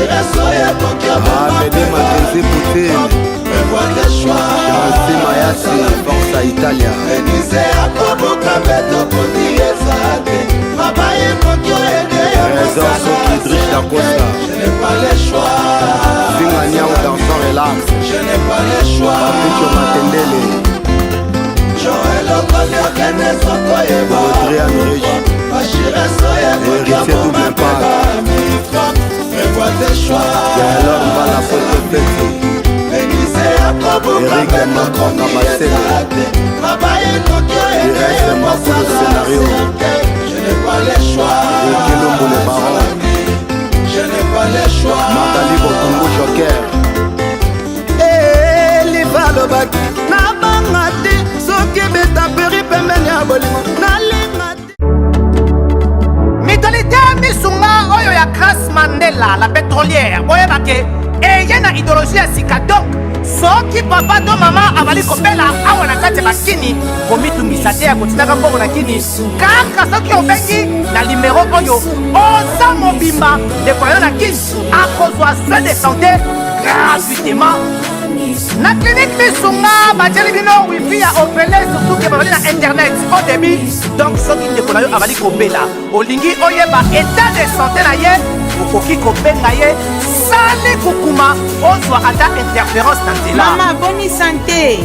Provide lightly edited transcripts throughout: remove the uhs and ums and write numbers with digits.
Amede Makenzi Poutine Jansi Mayasi Forza Italia. Trésor Soki Drish Da Costa Finga Niao Dansant Relax Papicho Matendele Adrian Regi Héritier Double Impact Gaelor Mbala Foto Feti Eric Makonga Masele Irese Makulu Scénario Ricky Lumbu le Baron Magali Bokungu Joker. Elifa alobaki nabanga te soki betaperi pembeni ya bolingo nalenga te. Mutualité Misunga oyo ya Grace Mandela la pétrolière, boyeba ke eye na idéologie ya sika. Donc soki papa to mama abali kobela awa na kati ya bakini, komitungisa te ya kotindaka mbongo na kini. Kaka soki obengi na limero oyo, oza mobimba, ndeko na yo na kini akozwa soin de santé gratuitement na clinique Misunga. Batieli bino wifi ya ofele, surtout ke bazali na internet au débit. Donc soki ndeko na yo abali kobela, olingi oyeba état de santé na ye, okoki kobenga ye sali kukuma, ozwa ata interférence na nzela. Mama, boni santé?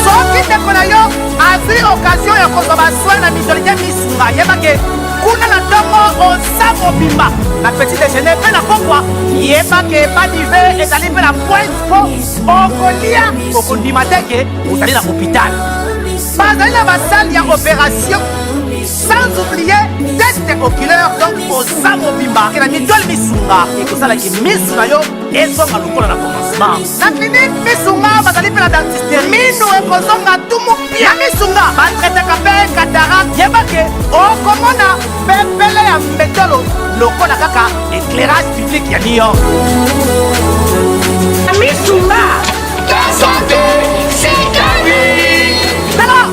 Soki ndeko na yo azwi occasion ya kozwa basoin na Mutualité Misunga, yebake kuna na ntongo oza mobimba na petit déjeuner mpe na pokwa. Yebake badive ezali mpe na pointe mpo okolia, okondima te ke ozali na hôpital. Bazali na basale ya opération, sans oublier test oculaire. Donc oza mobimba ke na Mutuelle Misunga, ekosalaki misu na yo ezonga lokola na commencement. Na clinique Misunga bazali mpe na dentiste, minu ekozonga tumu pia. Misunga batraitaka mpe cataracte. Yebake okomona pepele ya mbetolo lokola kaka éclairage public ya New York. Misunga. Tala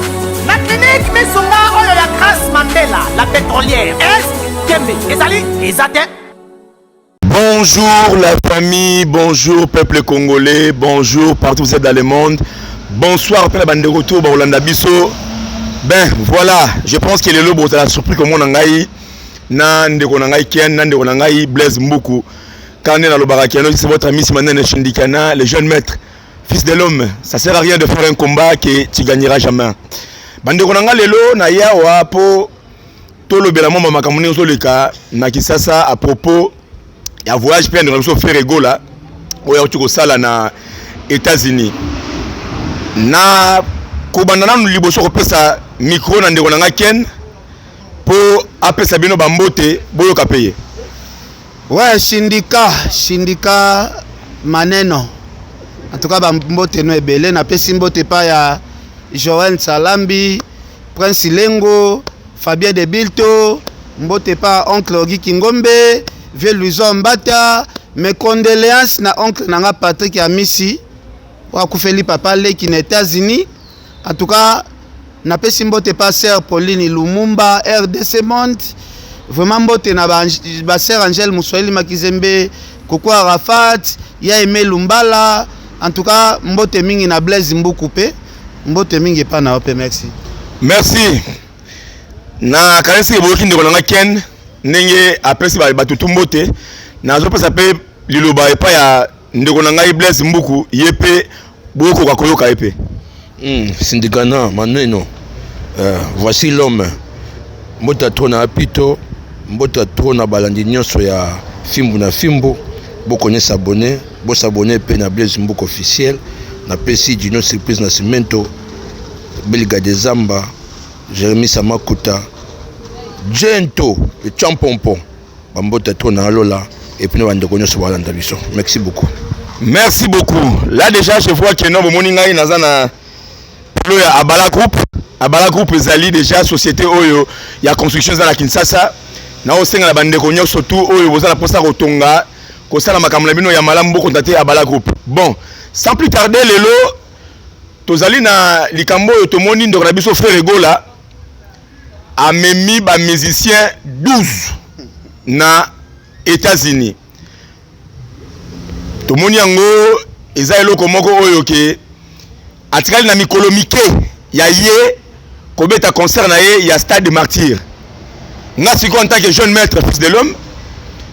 na clinique Misunga oyo ya Grace Mandela la pétrolière, est tembe ezali eza te. Bonjour la famille, bonjour peuple congolais, bonjour partout où vous êtes dans le monde. Bonsoir après la bande de retour, Rolanda Biso. Ben voilà, je pense que lelo bozala surpris comme on ngai na ndeko na ngai Ken, na ndeko na ngai Blaise Mbuku. Quand on alobaka Ken, c'est votre ami Simanene Shindikana, le jeune maître, fils de l'homme. Ça sert à rien de faire un combat que tu gagneras jamais. Bandeko na ngai, lelo na yawa po tolobela mwa makambo ndenge ozoleka na Kinshasa à propos ya voyage mpe ya ndeko na biso Ferre Gola oyo auti kosala na États-Unis. Na kobanda nanu liboso kopesa micro na ndeko na ngai Ken mpo apesa bino bambote, boyoka mpe ye. Ouais, Shindika, Shindika Maneno. En tout cas, bambote no ebele. Napesi mbote pa ya Joël Salambi, Prince Lengo, Fabien de Bilto, mbote pa oncle Ogi Kingombe, vieux Louison Mbata, mes condoléances na oncle nanga Patrick Amisi, oyo akufeli papa leki na États-Unis. En tout cas, napesi mbote pa sœur Pauline Lumumba, RDC Monde. Vraiment mbote na ba, ba sœur Angèle Muswahili Makizembe, Koko Arafat, ya Aimé Lumbala. En tout cas, mbote mingi na Blaise Mbuku pe. Mbote mingi epa na yo pe, merci. Merci. Na kanisi eboyoki ndeko na ngai Ken ndenge apesi bato tu mbote. Nazopesa mpe liloba epai ya ndeko na ngai Blaise Mbuku, ye mpe bokoka koyoka ye mpe. Sindikana Maneno, voici l'homme. Mbota trop na apito, mbota trop na balandi nyonso ya Fimbu na Fimbu. Bokone s'abonner, bosabonner mpe na Blaise Mbuku officiel. Napesi Dino Surprise na Cimento, Belga de Zamba, Jérémy Samakuta, Gento, le champompon. Bambota trop na alola et puis na bandeko nyonso balanda biso. Merci beaucoup. Merci beaucoup. Là déjà, je vois que non, bomoni ngai naza na polo ya Abala Group. Abala Group ezali déjà société oyo ya construction eza na Kinshasa. Na osenga na bandeko nyonso tu oyo boza na posa kotonga, kosala makambo na bino ya malamu, bocontacter Abala Group. Bon, sans plus tarder, lelo tozali na likambo oyo tomoni ndeko na biso Ferre Gola amemi ba musicien 12. na États-Unis. Tomoni yango eza eloko moko oyo ke atikali na mikolo mike ya ye kobeta concert na ye ya Stade de Martyr. Nga sikoyo en tant que jeune maître fils de l'homme,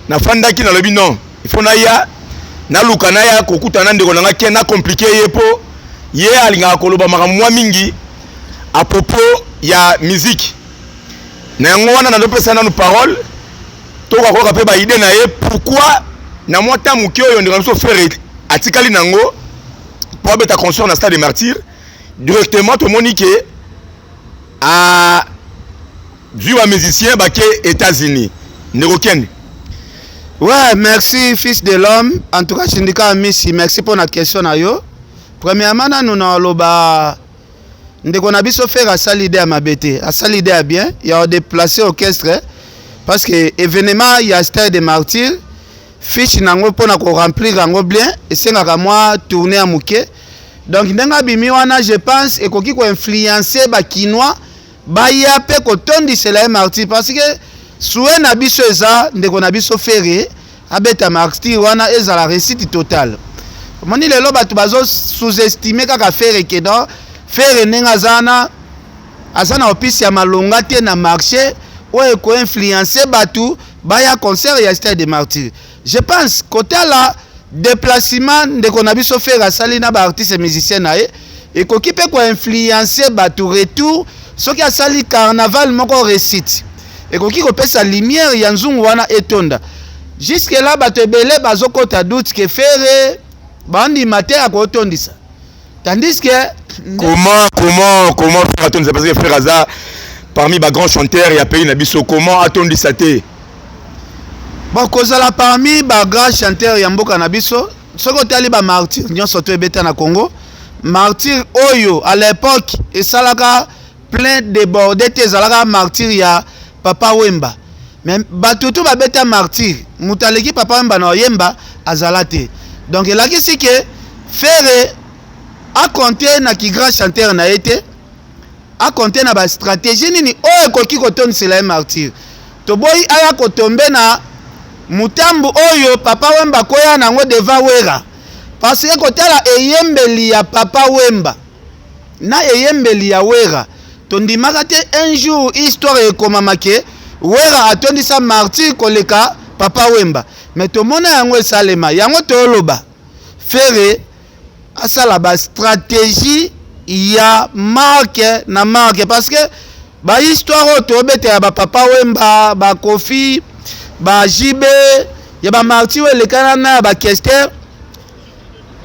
nafandaki, nalobi non, il faut naya naluka naya kokutana na ndeko na nga Ken, na compliqué ye mpo ye alingaka koloba makambo mwa mingi à propos ya musique. Na yango wana nazopesa nanu parole, tokoka koyoka mpe ba idée na ye pourquoi na mwa temps moke oyo ndeko na biso Ferre atikali nango mpo abeta concert na Stade de Martyr. Directement tomoni ke azwi ba musicien bake États-Unis. Ndeko Ken. Ouais, merci fils de l'homme. En tout cas, Sindika Amisi, merci pour la question na yo. Premièrement, nanu na loba ndeko na biso Ferre asali idée ya mabe te, asali idée ya bien ya déplacer orchestre, parce que événement ya Stade de Martyr, fiche nango mpona koremplir yango bien esengaka mwa tournée ya moke. Donc ndenge abimi wana, je pense ekoki koinfluencer bakinois baya mpe kotondisela ye Martyr, parce que souhait na biso eza ndeko na biso Ferre abeta Martyr wana, ezala réussite totale. Omoni lelo bato bazo sous-estime kaka Ferre, ke non, Ferre ndenge aza wana aza na opisi ya malonga te na marché oyo ekoinfluence bato baya concert ya Stade de Martyr. Je pense kotala déplacement ndeko na biso Ferre asali na baartiste musicien na ye ekoki mpe koinfluence bato. Retour, soki asali carnaval moko réussite, ekoki kopesa lumière ya nzungu wana etonda. Jusque là bato ebele bazokota doute ke Ferre bandima te akotondisa, tandis que Comment Ferre atondisa? Parce que Ferre aza parmi ba grands chanteurs ya pays na biso, comment atondisa te? Bon, kozala parmi bagrand chanteur ya mboka na biso, soki otali bamartyr nyonso to ebeta na Congo, martyr oyo à l'époque esalaka plein débordé te ezalaka martyr ya Papa Wemba. Mais bato to babeta martyr, moto aleki Papa Wemba na oyemba azala te. Donc elakisi ke Ferre akonte na ki grand chanteur na ye te, akonte na bastratégie nini oyo ekoki kotonisela ye martyr. Toboyi aya kotombe na mutambu oyo Papa Wemba koya nango devant Wera, parce que kotala eyembeli ya Papa Wemba na eyembeli ya Wera, tondimaka te un jour histoire ekomama ke Wera atondisa martyr koleka Papa Wemba. Mais tomona yango esalema. Yango tooloba Ferre asala bastratégie ya marque na marque, parce que bahistoire oyo tobetela bapapa Wemba, bakofi, bajibe ya bamartyr oyo elekana na ya bakester,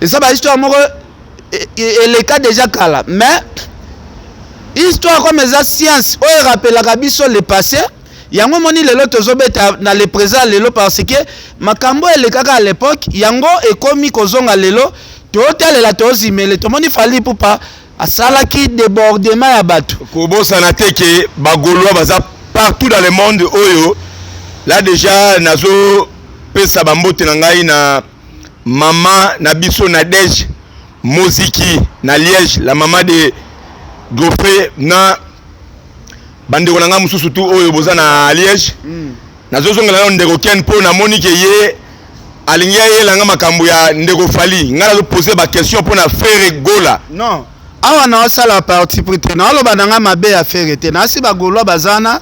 eza bahistoire moko eleka déjà kala. Mais histoire comme eza science oyo erapelaka biso le passé, yango moni lelo tozobeta na le présent lelo, parce que makambo elekaka à l'époque yango ekomi kozonga lelo. Totalela, tozimele, tomoni Fally Ipupa asalaki débordement ya bato. Kobosana te ke bagaulois baza partout dans le monde. Oyo là déjà nazopesa bambote na ngai na mama na biso Nadège Moziki na Liège, la mama de Geoffrey, na bandeko na ngai mosusu tu oyo boza na Liège. Nazozongela nano ndeko Ken mpo namoni ke ye alingi ayelanga makambo ya ndeko Fally. Ngai nazopose baquestion mpo na Ferre Gola. Non, awa naosala parti pris te, naoloba na ngai mabe ya Ferre te. Nasi bagaulois baza na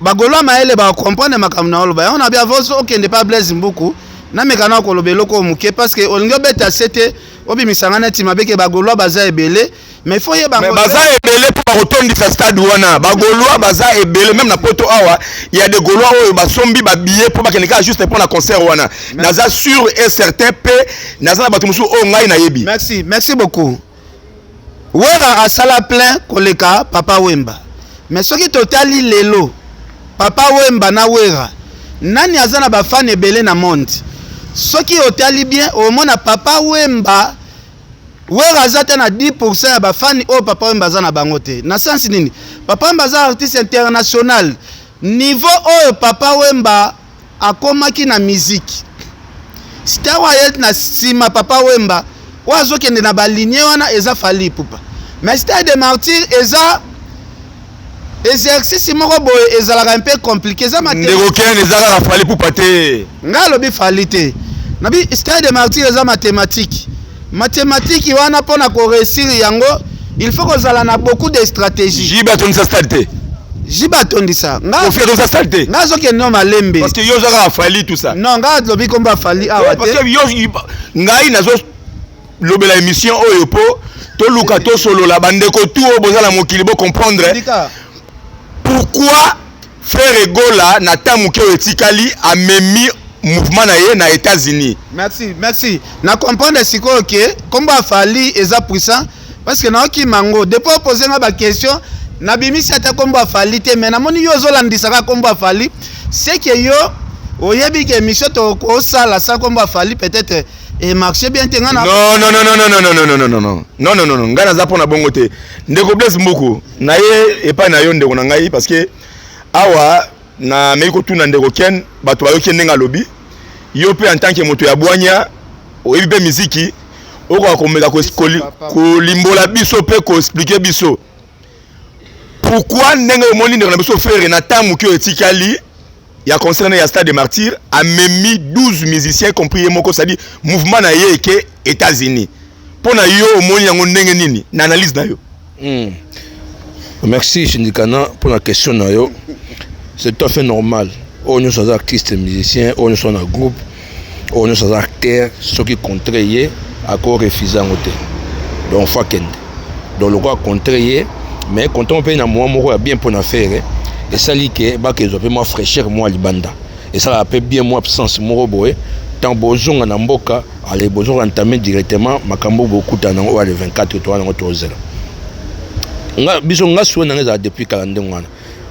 bagaulois mayele, bacomprendre makambo naoloba yango. Na bia voso okende pa Blaise Mbuku, nameka na koloba eloko oyo moke, parce que olingi obeta se te, obimisa ngai neti mabe ke bagaulois baza ebele. Mais faut yeba Mais baza ebele mpo bakotondisa stade wana. Bagaulois baza ebele, même na poto awa ya des Gaulois oyo basombi babillet mpo bakende kaka juste mpo na concert wana. Naza sûr et certain, mpe naza na bato mosusu oyo ngai nayebi. Merci, merci beaucoup. Wera asala plein koleka Papa Wemba, mais soki totali lelo Papa Wemba na Wera, nani aza na bafani ebele na monde? Soki otali bien, omona Papa Wemba. Wera aza te na 10% ya bafani oyo Papa Wemba aza na bango te. Na sens nini? Papa Wemba aza artiste international. Niveau oyo Papa Wemba akomaki na musique, star oyo aye na nsima Papa Wemba oyo azokende na baligne wana eza Fally Ipupa. Mais Stade de Martyr eza Exercice moko boye ezalaka un peu compliqué, eza Ndeko Ken, eza kaka Fally Ipupa te. Ngai alobi Fally te. Nabi Stade de Martyr eza mathématique. Mathématique wana, mpona koréussir yango, il faut kozala na beaucoup de stratégie. JB atondisa stade te. JB atondisa. Koffi atondisa stade te. Ngai azokende no malembe. Parce que yo oza kaka Fally, tout ça. Non, ngai alobi kombo Fally awa te. Parce que yo, ngai nazo lobela émission oyo mpo toluka tosolola, bandeko tu oyo boza na mokili bocomprendre pourquoi Ferre Gola na temps moke oyo etikali amemi mouvement na ye na États-Unis. Merci, merci. Na comprendre sikoyo ke kombo ya Fally eza puissant, parce que naokima yango depuis opose nga baquestion, nabimisi ata kombo ya Fally te, mais namoni yo ozolandisaka kombo ya Fally. C'est que yo oyebi ke émission tokosala sans kombo ya Fally peut-être emarche bien te. Nga na Non, non, non, non, non, non, non, non, non, non, non, non, non, non, non, ngai naza mpona bongo te. Ndeko Blaise Mbuku, na ye epai na yo, ndeko na ngai, parce que awa nameki kotuna ndeko Ken, bato bayoki ndenge alobi. Yo mpe en tant que moto ya bwanya, oyebi mpe miziki, okoka komeka kolimbola biso mpe koexpliquer biso pourquoi ndenge omoni ndeko na biso Ferre na ntango moke oyo etikali ya concert ya Stade de Martyr amemi 12 musiciens, compris ye moko, c'est-à-dire mouvement na ye eke États-Unis. Mpo na yo, omoni yango ndenge nini na analyse na yo? Merci Shindikana pour la question na yo. C'est tout à fait normal. Oyo nyonso aza artiste musicien, oyo nyonso na groupe, oyo nyonso aza acteur, soki contre ye, ako refuse yango te. Donc faut akende. Donc lokola contre ye, mais contre mpe na mwa moko ya bien mpona Ferre, esali ke bakezwa mpe mwa fraîcheur, mwa libanda esalaka mpe bien, mwa absence moko boye. Ntango bozonga na mboka, ale bozonga entame directement makambo bokutana nango oyo le 24 towana yango tozela. Nga biso, nga suwe nanga ezala depuis kala ndenge wana.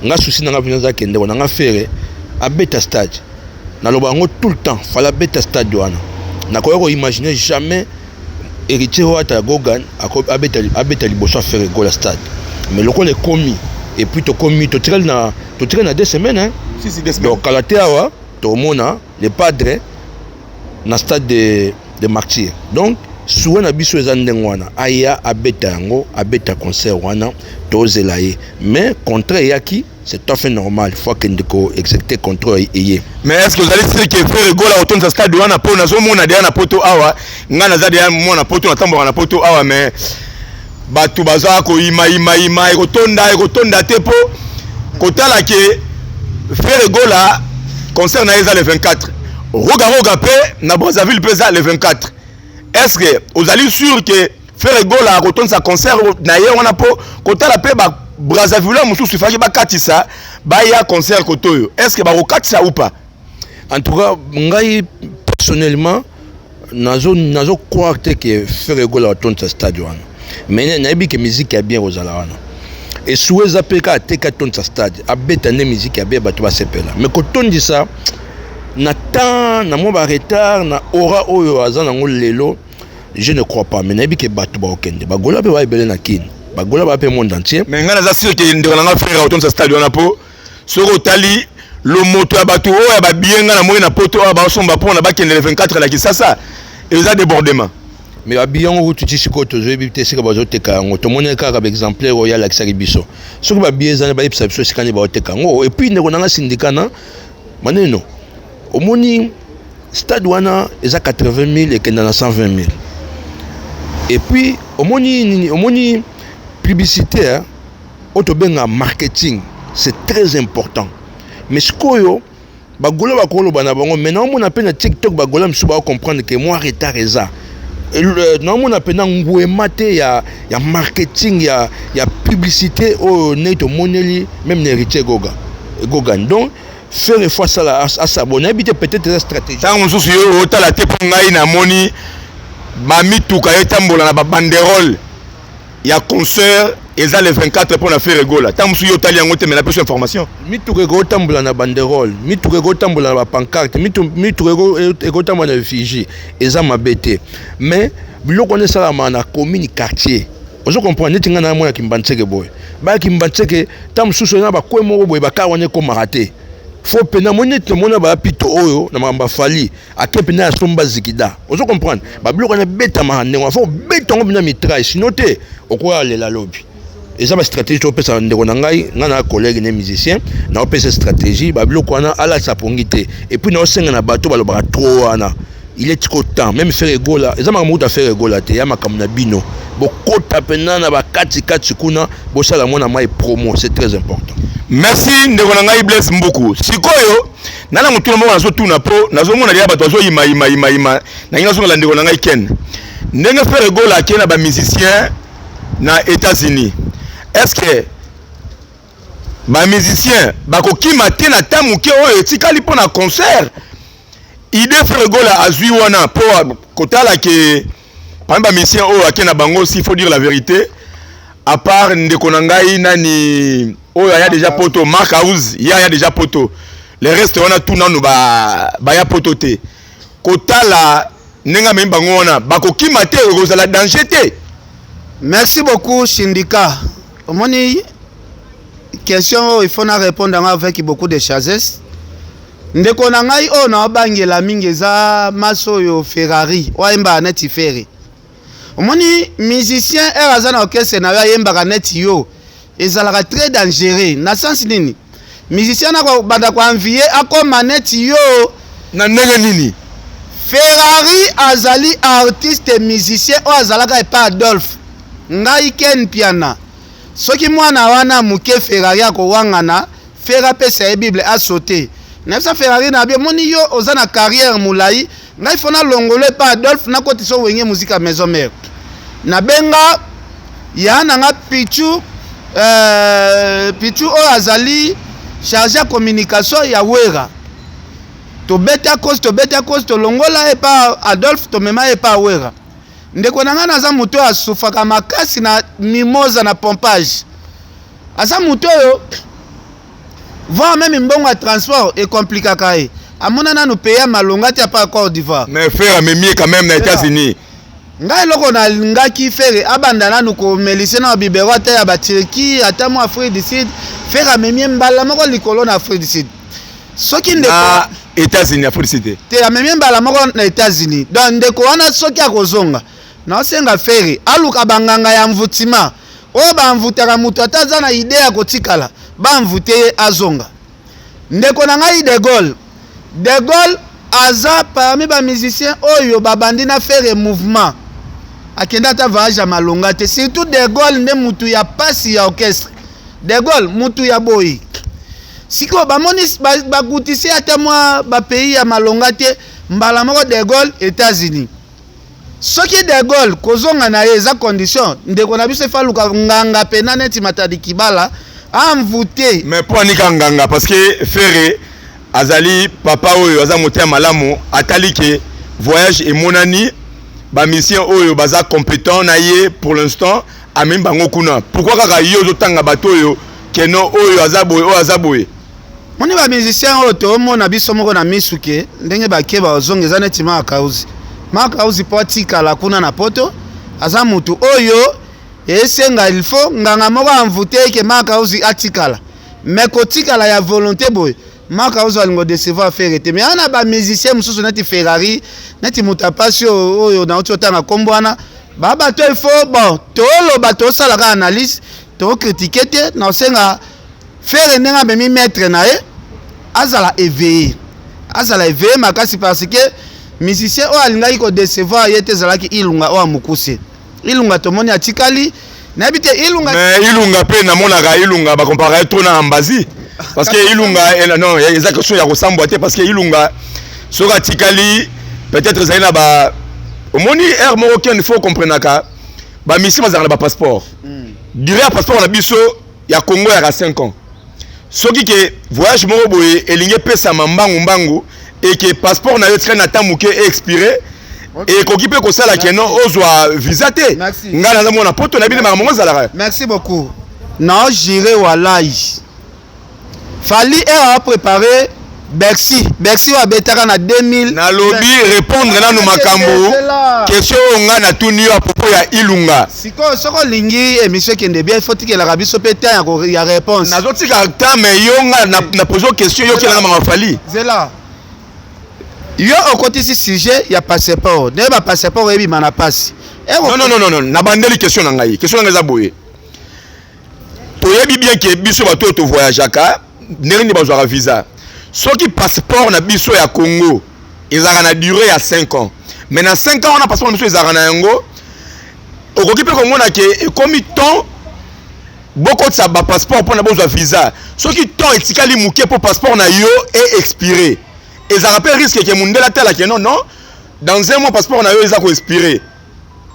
Nga souci nanga mpenza eza kende na nga Ferre abeta stade. Naloba yango tout le temps, fallait abeta stade wana. Nakoki koimagine jamais Héritier Wata Gogan abeta liboso ya Ferre Gola stade, mais lokola ekomi, et puis tokomi, totikali na 2 semaines, hein? Si, si, 2 semaines. Donc kala te awa tomona le padre na stade de Martyr. Donc souhait na biso eza ndenge wana, aya abeta yango, abeta concert wana, tozela ye. Mais contrat eyaki, c'est tout à fait normal, faut akende ko exécuter contrat eye. Mais est ce que ozali sûr ke Ferre Gola otondisa stade wana? Mpo nazomona deya na poto awa, ngai naza deya mwana poto, natambolaka na poto awa, mais bato baza koyimayimayima, ekotonda, ekotonda te, mpo kotala ke Ferre Gola concert na ye eza le 24, Roga Roga mpe na Brazzaville mpe eza le 24. Est ce que ozali sûr ke Ferre Gola akotondisa concert na ye wana? Mpo kotala mpe ba Brazzaville mosusu efaki bakatisa baya concert kote oyo, est ce que bakokatisa ou pas? En tout cas, ngai personnellement nazo croire te ke Ferre Gola atondisa stade wana, mais nayebi ke musique ya bien kozala wana. Esuwe eza mpe kaka te atondisa stade, abeta nde musique ya bien, bato basepela. Mais kotondisa na temps na mwa baretard na aura oyo aza nango lelo, je ne crois pas. Mais nayebi ke bato bakokende, bagola mpe baebele na Kine, bagola baa mpe monde entier. Mais ngai naza sûr ke ndeko na nga Ferre akotondisa stade wana, mpo soki otali lomoto ya bato oyo ya babiye, ngai namoni na poto oyo baosomba mpona bakende le 24 na Kisasa, eza débordement. Mais babiye yango kutu ti sikoyo tozoyebi te esika bazoteka yango. Tomoni kaka baexemplaire oyo alakisaki biso. Soki babiye eza, bayebisa biso esika nde baoteka yango. Et puis, ndeko nanga Sindikana Maneno, omoni stade wana eza 80 000 ekenda na 120 000. Et puis omoni nini, omoni publicité oyo tobenga marketing, c'est très important. Mais sikoyo bagola bakoloba na bango, mais naomona mpe na TikTok bagola mosusu bakocomprendre ke mwa retard eza. Naomona mpena ngwema te ya marketing, ya publicité oyo ndenge tomoneli même na Héritier Goga Gogan. Donc Ferre faut asala asabone, nayebi te, peut-être eza stratégie. Ntango mosusu yo otala te, mpo ngai namoni bamituka etambola na babanderole ya concert eza le 24 mpo na Ferre Gola. Ntango mosusu yo otali yango te, mais napesi information. Mituka ekotambola na banderole, mituka ekotambola na bapancarte, mituka ekotambola na effigie, eza mabe te. Mais biloko wana esalama na commune, quartier, ozo comprendre? Neti ngai na mwana Kimbanseke boye, baya Kimbanseke, ntango mosusu eza bakwe moko boye, bakar wana ekomaka te. Faut mpena moi neti tomona baya pito oyo na makambo afali ake mpena ya somba zikida, ozo comprendre? Babiloko wana ebetamaka ndenge wana, faut obeta yango mpena mitraille, sinon te okoya lela lobi. Eza ba stratégie topesa ndeko na ngai, ngai na collègue ne musicien, na opesa stratégie ba biloko wana alatisa pongi te. Et puis na osenga na bato balobaka trop wana. Il est trop temps, même Ferre Gola, eza makambo kuta Ferre Gola te, ya makambo na bino. Bokota pena na ba kati kati kuna, bosala mwana mai promo, c'est très important. Merci ndeko na ngai Blaise Mbuku. Sikoyo nana motuna moko nazotuna mpo nazomona deja bato bazoyima yima yima yima, nangi nazongela ndeko na ngai Ken. Ndenge Ferre Gola akei na ba musiciens na États-Unis, est-ce que ba musiciens bakokima te na temps moke oyo etikali mpo na concert? Idée Ferre Gola azwi wana mpo kotala ke parmi ba musiciens oyo ake na bango, s'il faut dire la vérité, à part ndeko na ngai nani oyo aya déjà poto, Mark House, ye aya déjà poto, le reste wana tout nanu baya poto te. Kotala ndenge amemi bango wana, bakokima te, ekozala danger te. Merci beaucoup Sindika. Omoni question oyo, il faut na répondre yango avec beaucoup de sagesse. Ndeko na ngai oyo naobangela mingi eza maso oyo Ferrari oyo ayembaka neti Ferre. Omoni musicien ere aza na orchestre na yo ayembaka neti yo, ezalaka très dangereux. Na sens nini? Musicien nakobanda koenvie akoma neti yo. Na ndenge nini? Ferrari azali artiste musicien oyo azalaka epa Adolphe. Ngai Ken Piana, soki mwana wana moke Ferrari akowangana, Ferre apesa ye Bible asote. Nayebisa Ferrari na bi, omoni yo oza na carrière molai, ngai fo nalongolo epa Adolphe nakotisa Wenge Musica Maison Mère. Nabenga ya na nga Pichu, Pichu oyo azali chargé ya communication ya Wera. Tobeta kosi, tobeta kosi, tolongola epa Adolphe, tomema epa Wera. Ndeko na ngai naza moto oyo asufaka makasi na mimosa na pompage. Aza moto oyo voire même mbongo ya transport ekomplikaka ye. Amona nanu pays ya malonga te apa Côte d'Ivoire. Mais Ferre amemi ye quand même na États-Unis. Ngai eloko nalingaki Ferre abanda nanu komelise na bibero ata ya ba Turquie ata mwa Afrique du Sud. Ferre amemi ye mbala moko likolo na Afrique du Sud. Soki ndeko na États-Unis, Afrique du Sud te. Te, amemi ye mbala moko na États-Unis. Donc ndeko wana soki akozonga, naosenga Ferre aluka banganga ya mvutima oyo bamvutaka moto ata aza na idée ya kotikala, bamvute ye azonga. Ndeko na ngai De Gaulle, De Gaulle aza parmi ba musiciens oyo babandi na Ferre mouvement, akende ata voyage ya malonga te. Surtout De Gaulle nde mutu ya pasi ya orchestre. De Gaulle mutu ya boyi. Sikoyo bamoni bagutisi ata mwa ba pays ya malonga te, mbala moko De Gaulle États-Unis. Soki De Gaulle kozonga na ye eza condition, ndeko na biso efaluka nganga pena neti Matadi Kibala amvute. Mais po anika nganga parce que Ferre azali papa oyo aza motema malamu, atali ke voyage emonani ba musiciens oyo baza compétent na ye pour l'instant amemi bango kuna. Pourquoi kaka yo ozotanga bato oyo keno oyo aza boye oyo aza boye? Moni ba musiciens oyo toomona biso moko na misu ke ndenge bake bazonga eza neti Mark House. Mark House po atikala kuna na poto aza mutu oyo esenga il faut nganga moko amvute ke Mark House atikala. Mais kotikala ya volonté boye, Mark House alingo décevoir Ferre te. Mais ana ba musiciens mosusu neti Ferrari, neti moto apasi oyo nauti otanga kombo wana, ba bato il faut bon toloba tosalaka analyse, to critiquer te, na osenga Ferre ndenge amemi maître na ye azala éveillé, azala éveillé makasi parce que musicien oyo alingaki ko décevoir ye te ezalaki Ilunga oyo amukuse. Ilunga tomoni atikali, nayebi te Ilunga. Mais Ilunga pe namonaka Ilunga ba comparer trop na Ambazi parce que Ilunga non eza question ya kosambwa te parce que Ilunga soki atikali peut-être ezali na ba omoni air moko ken faut comprenaka ba musiciens bazalaka na ba passeport. Durée ya passeport na biso ya Congo yaka 5 ans. Soki ke voyage moko boye elingi epesama mbangu mbangu et que passeport na yo etikali na temps moke e expiré, ekoki mpe kosala ke non ozwa visa te. Ngai naza mwana poto nayebi nde makambo ngo ezalaka. Merci beaucoup. Na jure walai. Fally air a préparé Bercy. Bercy oyo abetaka na 2000. Nalobi répondre nanu makambo. Question oyo ngai natuni yo à propos ya Ilunga. Sikoyo soki olingi émission ekende bien, il faut tikelaka biso pe temps ya réponse. Nazotika temps mais yo ngai na pose question yo kelanga makambo Fally. Zela. Yo okotisi sujet ya passeport. Ndenge ba passeport ebima na pasi. Non non non non, nabandeli question na ngai. Question na ngai eza boye. Toyebi bien ke biso bato oyo tovoyageaka, ndenge nini bazwaka visa. Soki passeport na biso ya Congo ezalaka na durée ya 5 ans, mais na 5 ans wana passeport na biso ezalaka na yango, okoki mpe komona ke ekomi temps bokotisa bapasseport mpona bozwa visa. Soki temps etikali moke mpo passeport na yo e expire, ezalaka mpe risque ke mondele atala ke non, non, dans un mois passeport na yo eza koexpire,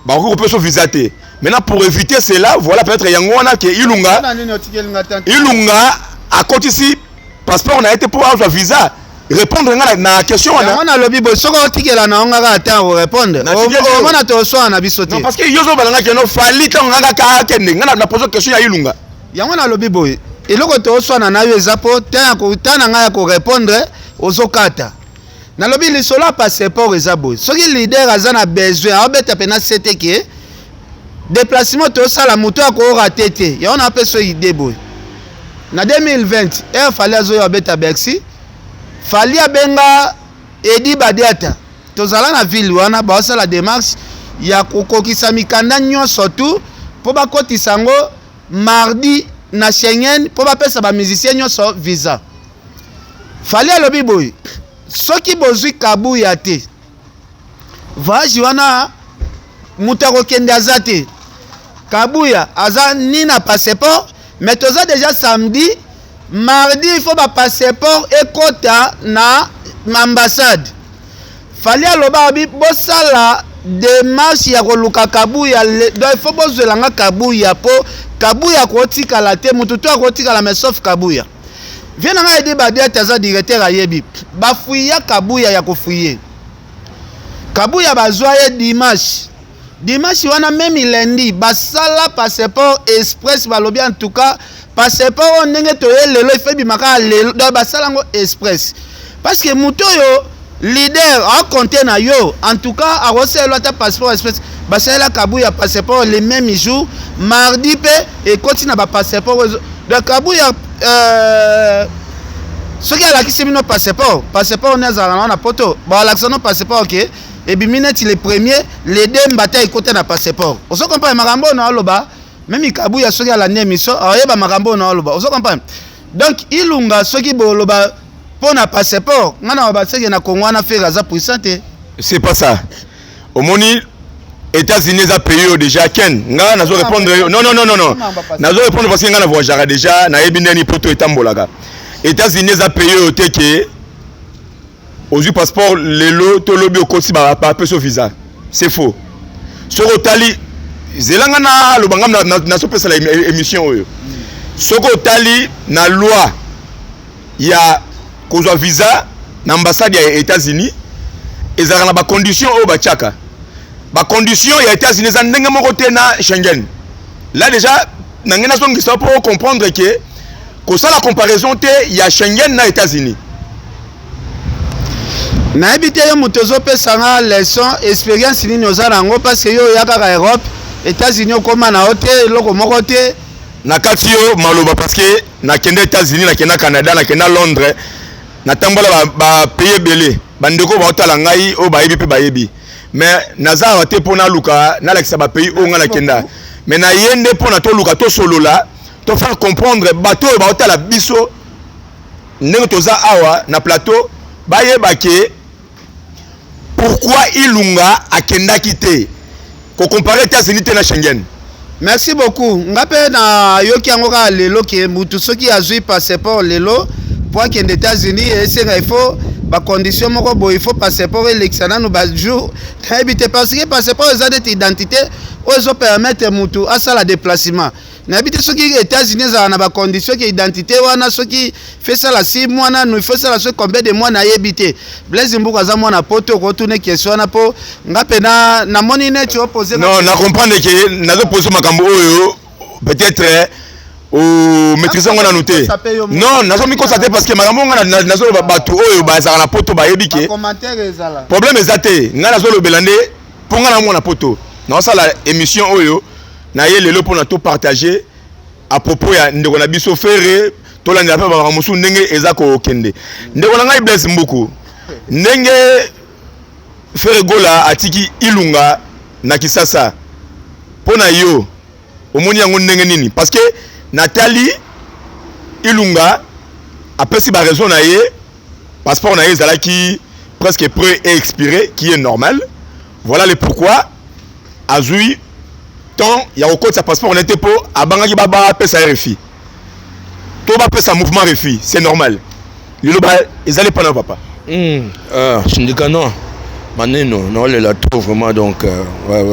bakoki kopesa visa te. Maintenant, pour éviter cela, voilà, peut-être yango wana ke Ilunga Mpona nini otikeli nga temps? Ilunga akotisi passeport na ye te mpo azwa visa. Répondre nga na question wana. Yango nalobi boye, soki otikela na yo nga kaka temps korépondre, Natikeli yo. omona toswana na biso te. Non, parce que yo ozobala nga keno Fally ntango nga kaka akende, nga na pose question ya Ilunga. Yango nalobi boye, eloko toswana na yo eza mpo temps na ngai ya korépondre ozokata. Nalobi lisolo ya passeport eza boye, soki leader aza na besoin, aobeta mpena sete ke déplacement tosala, moto akorater te. Yango napesa yo idée boye: na 2020 air Fally azoya abeta Bercy, Fally abenga Edi Badiata, tozala na ville wana, baosala démarche ya kokokisa mikanda nyonso tu mpo bakotisa yango mardi na Schengen mpo bapesa bamusicien nyonso visa. Fally alobi boye: soki bozwi Kabuya te, voyage wana moto akokende aza te. Kabuya aza ni na passeport, mais toza déjà samedi, mardi il faut bapasseport ekota na ambassade. Fally aloba abi bosala démarche ya koluka Kabuya, donc il faut bozwelanga Kabuya, mpo Kabuya akotikala te, motu to akotikala mais sauf Kabuya. Vie na ngai Edi Badiate aza directeur, ayebi bafuya Kabuya ya kofuye Kabuya. Bazwa ye dimanche, dimanche wana même lundi basala passeport express. Balobi en tout cas passeport oyo ndenge toye lelo, ife ebima kaka lelo. Donc basala yango express parce que moto oyo leader akonte na yo, en tout cas akosalelwa ata passeport express. Basalela Kabuya passeport le même jour, mardi mpe ekoti na bapasseport. Donc Kabuya, soki alakisi bino passeport, passeport nde azalaka nango na Poto, balakisa no passeport ke ebimi neti le premier, le deux mbata ekota na passeport. Ozo comprendre makambo oyo naoloba? Même Kabuya, soki alandi émission, aoyeba makambo oyo naoloba. Ozo comprendre? Donc Ilunga, soki boloba mpo na passeport, ngai na baseke na Kongo wana Ferre aza puissant te. C'est pas ça. Omoni, États-Unis eza pays oyo déjà ken nga nazo répondre yo. Non, non, non, non, non, nazo répondre parce que nga na voyageaka déjà, nayebi ndeni poto etambolaka. États-Unis eza pays oyo te ke ozwi passeport lelo to lobi okoti, bapesi yo visa. C'est faux. Soki otali, zela nga naloba, nga nazopesala émission oyo. Soki otali na loi ya kozwa visa na ambassade ya États-Unis, ezalaka na bacondition oyo batiaka. Bacondition ya États-Unis eza ndenge moko te na Schengen. Là déjà na ngai nazongisa mpo comprendre ke kosala comparaison te ya Schengen na États-Unis. Nayebi te, yo moto ozopesa nga leçon, expérience nini oza na yango? Parce que yo oya kaka Europe, États-Unis okóma na yo te, eloko moko te. Na kati yo maloba, parce que nakende États-Unis, nakenda Canada, nakenda Londres, natambola bapays ebele. Bandeko baotala ngai oyo bayebi mpe bayebi, mais naza awa te mpo naluka nalakisa bapays oyo ngai nakenda, mais naye nde mpo na toluka tosolola, tofaire comprendre bato oyo baotala biso ndenge toza awa na plateau, bayeba ke pourquoi Ilunga akendaki te. Kocomparer États-Unis te na Schengen. Merci beaucoup. Nga mpe nayoki yango kaka lelo ke mutu soki azwi passeport lelo po akende États-Unis, esenga il faut bacondition moko boye, il faut passeport elekisa nanu bajour, nayebi te, parce que passeport eza neti identité oyo ezopermettre mutu asala déplacement. Nayebi te soki États-Unis ezala na bacondition ke identité wana soki fesala 6 mois nanu, fesala soki combien de mois, nayebi te. Blaise Mbuku aza mwana Poto, okotuna question wana mpo nga mpe namoni neti opose. Non, na comprendre ke nazopose makambo oyo, peut-être omaîtrise yango nanu te. Non, nazomikosa te, parce que makambo nga nazoloba, bato oyo bazalaka na Poto bayebi ke problème eza te. Ngai nazolobela nde mpo ngai na mwana Poto, naosala émission oyo na ye lelo mpona topartage à propos ya ndeko na biso Ferre, tolandela mpe makambo mosusu ndenge eza kokende. Ndeko na ngai Blaise Mbuku, ndenge Ferre Gola atiki Ilunga na Kisasa, mpo na yo omoni yango ndenge nini? Parce que Natali Ilunga apesi ba raison na ye, passeport na ye ezalaki presque prêt et expiré, qui est normal. Voilà le pourquoi azui temps ya kokotisa passeport na ye te mpo abangaki ba bapesa ye refus to bapesa mouvement refus, c'est normal. Liloba ezali epa na yo papa. Sindika non maneno naolela trop vraiment donc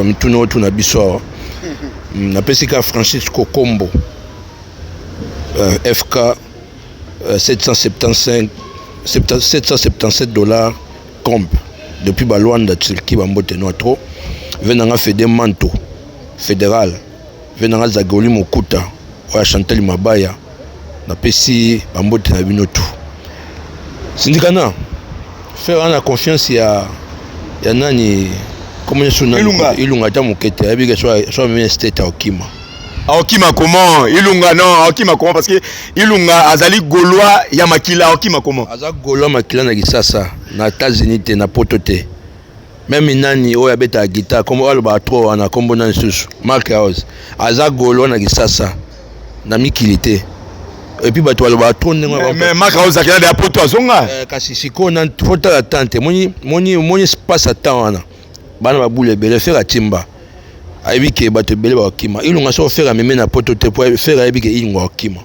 mituna otuna biso awa. Napesi ka Francis Kokombo FK 775 777 $ comp depuis Balwanda Turquie, bambote no trop. Ve nanga Fede Manto fédéral, ve nanga Zagoli Mokuta oyo Chantal Mabaya, napesi bambote na bino tu. Sindikana faire na confiance ya nani comme nyonso nani? Ilunga. Ilunga ata moke te, ayebi ke so amemi state akokima. Aokima comment Ilunga? Non, aokima comment? Parce que Ilunga azali Gaulois ya makila, aokima comment? Aza Gaulois makila na Kisasa, na États-Unis te, na poto te. Même nani oyo abetaka guitare, kombo alobaka trop wana, kombo nani susu, Mark House, aza Gaulois na Kisasa, na mikili te. Et puis bato balobaka trop ndenge Mais, mais Mark House akenda ya poto, azonga. Kasi sikoyo na faut tala temps te, moni espace ya temps wana, bana babula ebele. Ferre atimba, ayebi ke bato ebele bakokima Ilunga. Soki Ferre amemi na poto te, po Ferre ayebi ke Ilunga akokima.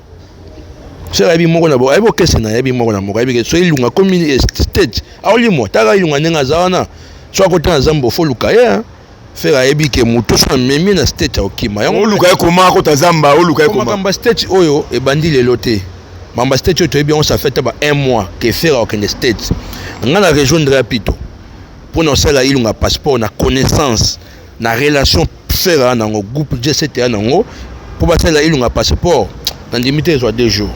Ferre ayebi moko na ayebi okese na ayebi moko na moko, ayebi ke so Ilunga akomi state, aolimwa. Taka Ilunga ndenge aza wana, so akota na zambo, fo luka ye. Ferre ayebi ke moto so amemi na state, akokima yango. Oluka ye koma akota zamba, oluka ye koma? Makambo ya state oyo ebandi lelo te. Makambo ya state oyo toyebi yango, ça fait ba un mois ke Ferre akokende state. Nga na rejoindre ya pito mpona kosala Ilunga passeport na connaissance na relation Ferre ya nango groupe G7 ya nango, mpo basalela Ilunga passeport, nandimi te ezwa 2 jours.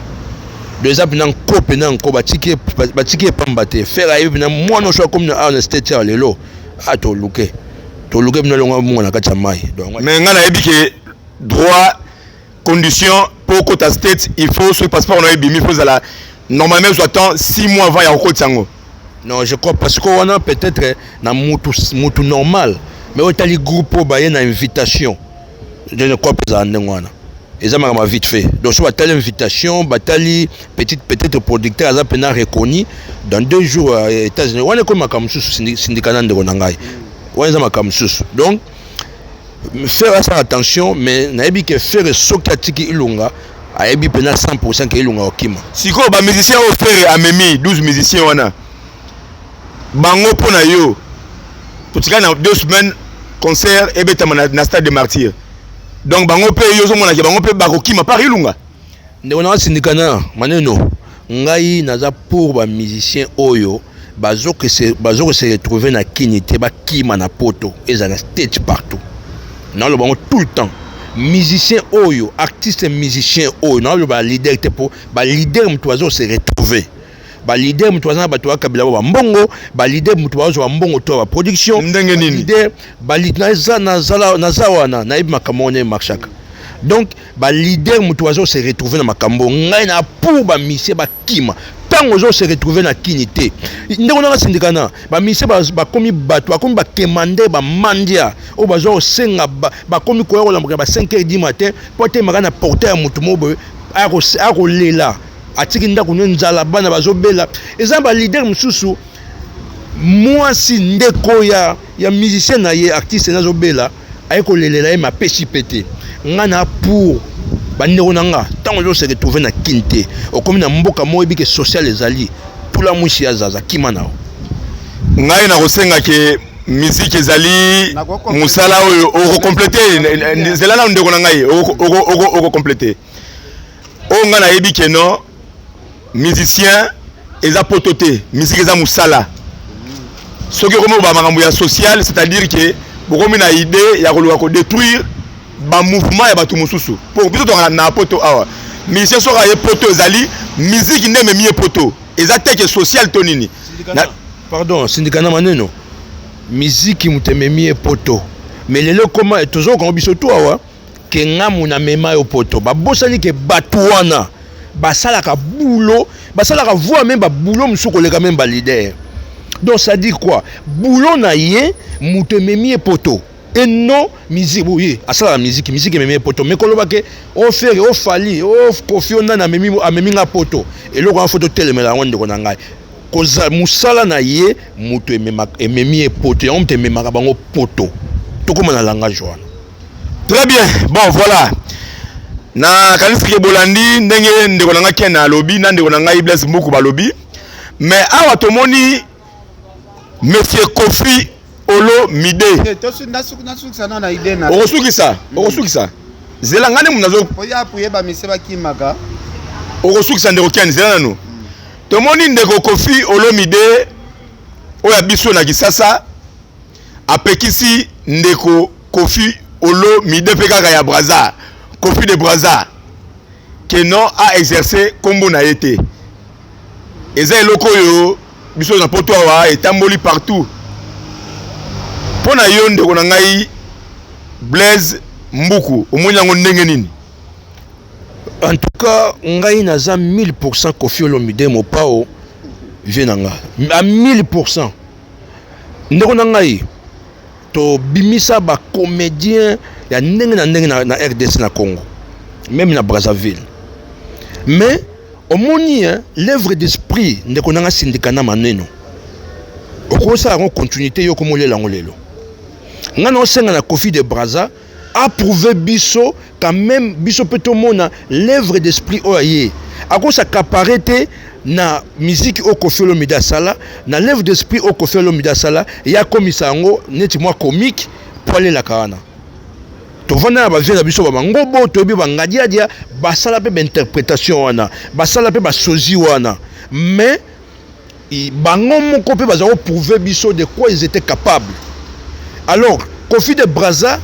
Donc eza mpena nko, mpena nko, batiki epamba te. Ferre ayebi mpena mwana oso akomi na awa na state ya lelo, a toluke mpena longo munga na kati ya mai. Donc Mais ngai nayebi ke droit condition mpo okota state, il faut soki passeport na yo ebimi, faut ezala normalement ezwa temps 6 mois avant ya kokotisa yango. Non, je crois, parce que wana peut-être na mutu normal, mais oyo etali groupe oyo baye na invitation, je ne crois pas ezala ndenge wana. Eza makambo ya vite fait. Donc so batali invitation, batali petite, peut-être producteur aza mpena reconnu, dans 2 jours États-Unis wana ekomi makambo mosusu. Sindika na ndeko na ngai wana eza makambo mosusu. Donc Ferre asala attention, mais nayebi ke Ferre soki atiki Ilunga, ayebi mpena 100 ke Ilunga okima. Sikoyo bamusicien oyo Ferre amemi, 12 musicien wana, bango mpo na yo, totikali na 2 semaines concert ebetama na Stade de Martyr, donc bango mpe yo ozomonake bango mpe bakokima par Ilunga? Ndeko na sindika na maneno, ngai naza pour bamusicien oyo bazokose retrouver na kini te, bakima na poto, eza na stage partout. Naloba yango tout le temps, musicien oyo, artiste musicien oyo, naloba leader te, mpo baleader moto bazose retrouver, baleader moto baza na bato bakabila bo bambongo, baleader moto bazozwa bambongo to ya baproduction. Ndenge nini? Naza wana, nayebi makambo wana emarchaka. Donc baleader moto bazo se retrouver na makambo, ngai na pour bamusicien bakima. Ntango ozo se retrouver na kini te, ndeko nanga sindika na bamusicien bakomi bato, bakomi bakemande, bamandia oyo bazwa kosenga, bakomi koya kolambuka ba 5 heures du matin mpo atemaka na portail ya motu moko boye, akolela, atiki ndako no nzala, bana bazobela. Eza baleader mosusu, mwasi ndeko ya musicien na ye, artiste nazobela, aye kolelela ye, mapesi pe te. Nga na pour bandeko na nga, ntango ozo se retrouver na kini te, okomi na mboka moko oyebi ke social ezali, tula mwisi ya zaza, kima na yo. Ngai nakosenga ke musique ezali mosala oyo okocompléter. Nzela na ndeko na ngai, okocompléter oyo ngai nayebi ke non, musicien eza poto te, musique eza mosala. Soki okomi koba makambo ya social, c'est-à-dire ke bokomi na idée ya koluka kodétruire bamouvement ya bato mosusu, po biso tokaka na poto awa. Musicien soki aye poto, ezali musique nde ememi ye poto, eza teke social to nini. Pardon, sindika na maneno, miziki moto ememi ye poto, mais lelo ekoma tozokokango biso tu awa ke ngamu na mema yo poto. Babosani ke bato wana basalaka boulot, basalaka voire même baboulot mosusu koleka même baleader. Donc ça dit quoi? Boulot na ye moto ememi ye poto. Et non musique, oui, asalaka musique, musique ememi ye poto. Mais koloba ke o Ferre, o Fally, o Koffi, o nani amemi, amemi nga poto. Eloko wana faut totelemela yango ndeko na ngai. Koza mosala na ye moto ememaka, ememi ye poto, yango moto ememaka bango poto. Tokóma na langage wana. Très bien. Bon, voilà. Nakanisi ke bolandi ndenge ndeko na ngai Ken alobi na ndeko na ngai Blaise Mbuku balobi. Mais awa tomoni Monsieur Koffi Olomide. Eh, nasukisa nano na idée na Okosukisa, okosukisa. Zela ngai nde nazo oya apuye ba mise bakimaka. Okosukisa ndeko Ken, zela nanu. Tomoni ndeko Koffi Olomide oyo ya biso na Kisasa apekisi ndeko Koffi Olomide mpe kaka ya Brazza, Koffi de Brazza, que non a exercer kombo na ye te. Eza eloko oyo biso na poto awa etamboli partout. Mpo na yo ndeko na ngai Blaise Mbuku, omoni yango ndenge nini? En tout cas, ngai naza 1000% Koffi Olomide Mopao vie na nga. À 1000%. Ndeko na ngai, tobimisa ba comédien ya ndenge na ndenge na RDC na Congo, même na Brazzaville. Mais omoni hein, l'œuvre d'esprit ndeko na nga sindika na maneno. Okosala yango continuité yo komolela yango lelo. Nga na osenga na Koffi de Brazza approuver biso quand même, biso pe tomona l'œuvre d'esprit oyo aye. Akos'accaparer te na musique oyo Koffi Olomide asala, na l'œuvre d'esprit oyo Koffi Olomide asala, ye akomisa yango neti mwa comique po alelaka wana. Tovanda na ba vieux na biso ba mangobo, toyebi ba ngadiadia, basala pe ba interprétation wana, basala pe ba sosie wana. Mais bango moko pe baza ko prouver biso de quoi ils étaient capables. Alors Koffi de Brazza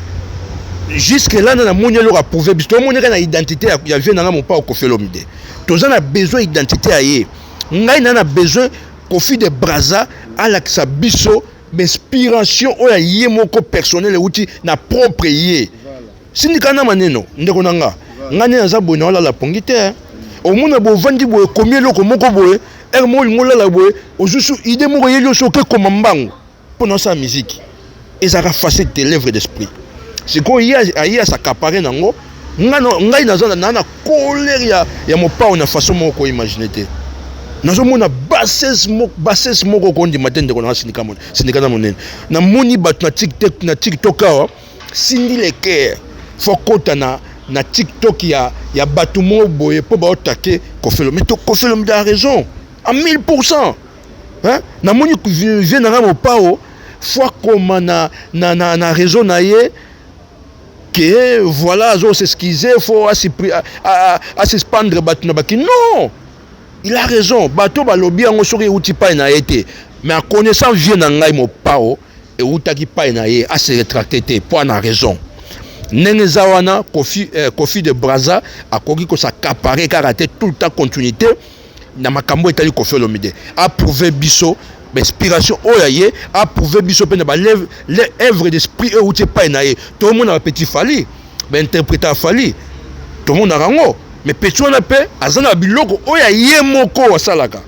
jusque là na moni eloko a prouver biso, tomoni kaka na identité ya vieux nanga Mopao Koffi Olomide. Toza na besoin identité ya ye. Ngai na besoin Koffi de Brazza alakisa biso inspiration oyo ya ye moko personnel euti na propre ye. Sindika na maneno ndeko na nga, nga nde naza boye na olala pongi te. Omona bovandi boye komi eloko moko boye, heure moko olingi olala boye, ozwi su idée moko eyeli yo so oke koma mbangu mpo na osala musique. Ezalaka facile te l'œuvre d'esprit. Sikoyo ye aye as'accaparer nango, ngai naza na colère ya Mopao na façon moko ko imaginer te. Nazomona bassesse moko kondima te ndeko na nga sindika na monene. Namoni bato na TikTok awa, Cindy Le Cœur faut kota na TikTok ya bato moko boye po ba otake Koffi Olomide. Mais to Koffi Olomide a raison à 1000%. Hein? Namoni vieux na nga Mopao faut akoma na raison na ye que voilà azo s'excuser, faut asuspendre bato na baki. Non, il a raison. Bato balobi yango soki euti pai na ye te. Mais en connaissant vieux na ngai Mopao eutaki pai na ye, a se rétracter te po na raison. Ndenge eza wana Koffi de Brazza akoki kos'accaparer kaka te tout le temps continuité na makambo etali Koffi Olomide. A prouver biso inspiration oyo ya ye, a prouver biso pe na ba œuvre d'esprit oyo euti epai na ye. Tomona ba petit Fally, ba interpréter ya Fally, tomonaka yango. Mais petit wana pe aza na biloko oyo ya ye moko asalaka.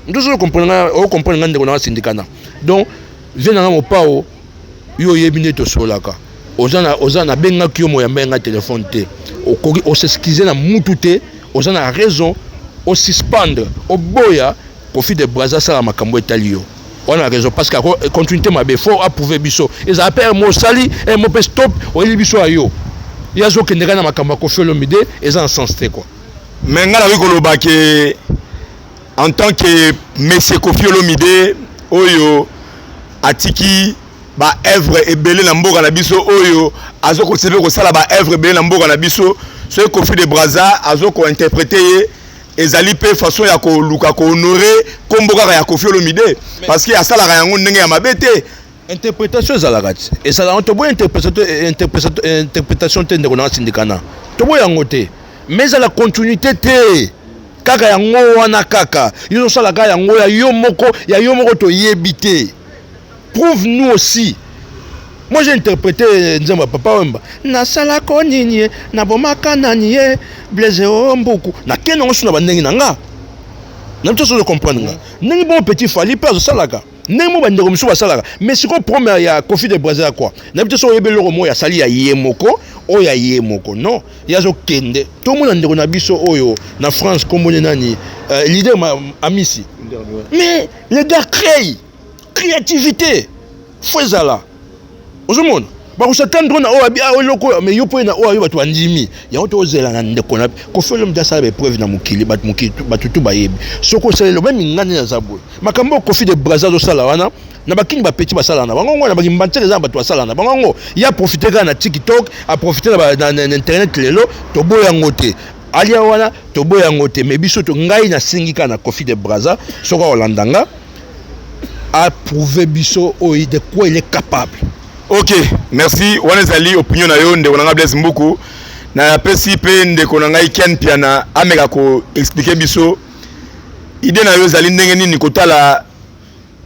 Ndozo ozo comprendre nga, ozo comprendre nga ndeko na nga sindikana. Donc vieux na nga Mopao, yo oyebi nde tosolaka. Oza na, oza na bengaki yo moyamba nga téléphone te. Okoki o s'excuser na mutu te, oza na raison o suspendre, oboya Koffi de Brazza sala makambo etali yo. Wana raison parce que ako continuité mabe, faut approuver biso. Ezala pe mo sali, mo pe stop, oyeli biso ya yo. Ya zo kende na makambo ya Koffi Olomide, eza en sens te quoi. Mais nga nakoki koloba ke en tant que monsieur Koffi Olomide oyo atiki ba œuvre ebele na mboka na biso, oyo azo kosepe kosala ba œuvre ebele na mboka na biso, soki Koffi de Brazza azo ko interpréter ye, ezali pe façon ya koluka ko honorer kombo kaka ya Koffi Olomide, parce que asalaka yango ndenge ya mabe te. Interprétation ezalaka ti, ezalaka toboya interprétation te ndeko na sindikana, toboya yango te, mais ezala continuité te. Kaka yango wana kaka yo osalaka yango ya yo moko, ya yo moko toyebi te. Prouve-nous aussi. Moi j'ai interprété nzembo ya Papa Wemba. Nasalako nini ye, nabomaka nani ye, Blaise o Mbuku. Nakende yango suna ba ndenge na nga. Na biso ozo comprendre nga. Ndenge bon petit Fally pe azosalaka. Ndenge moko bandeko mosusu basalaka. Mais sikoyo problème ya Koffi de Brazza ya quoi? Nayebi te soki oyebi eloko moko asali ya ye moko, oyo ya ye moko. Non, ye azokende. Tomona ndeko na biso oyo na France, kombo ne nani? Leader Amisi. Mais les gars créent. Créativité. Faut ezala. Ozomona? Bakosatendre na oyo abi ah eloko oyo mais yo mpo na oyo ayo bato bandimi yango tozela na ndeko na Koffi Olomide asala baepreuve na mokili bato mokili bato tu bayebi soki osala eloko meme nga nde naza boye makambo oyo Koffi de Brazza azosala wana na bakini bapeti basala na bango ngo na bakimbantiere eza na bato basala na bango ngo ye aprofite kaka na TikTok aprofite na internet lelo toboya yango te alia wana toboya yango te mais biso to ngai nasengi kaka na Koffi de Brazza soki akolanda nga a prouver biso oyo de quoi il est capable. Ok, merci. Wana ezali opinion na yo ndeko na ngai Blaise Mbuku. Napesi mpe ndeko na ngai Ken Piana ameka ko expliquer biso idée na yo ezali ndenge nini kotala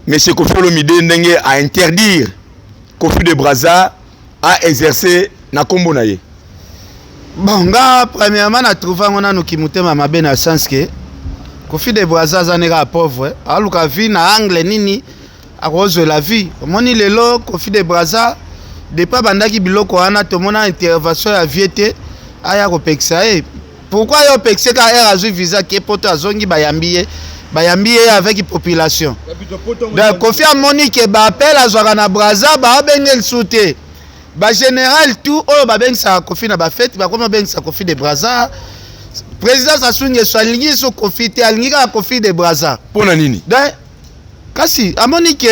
Monsieur Koffi Olomide ndenge a interdire Koffi de Brazza a exercer na kombo na ye. Bon, nga premièrement na trouve yango nanu kimutema mabe na sens que Koffi de Brazza aza ne kaka pauvre, aluka vie na angle nini akozwela vie. Omoni lelo Koffi de Brazza depuis abandaki biloko wana tomona intervention ya vie te aya kopekisa ye. Pourquoi yo opekise ka heure azwi visa ke poto azongi bayambi ye bayambi ye avec population. Donc Koffi amoni ke ba appel azwaka na Brazza baabenge lisusu te. Ba général tout oyo babengisaka Koffi na ba fête bakomi babengisa Koffi de Brazza. Président Sassou Nguesso alingi so Koffi te, alingi kaka Koffi de Brazza. Pona nini? Donc kasi amoni ke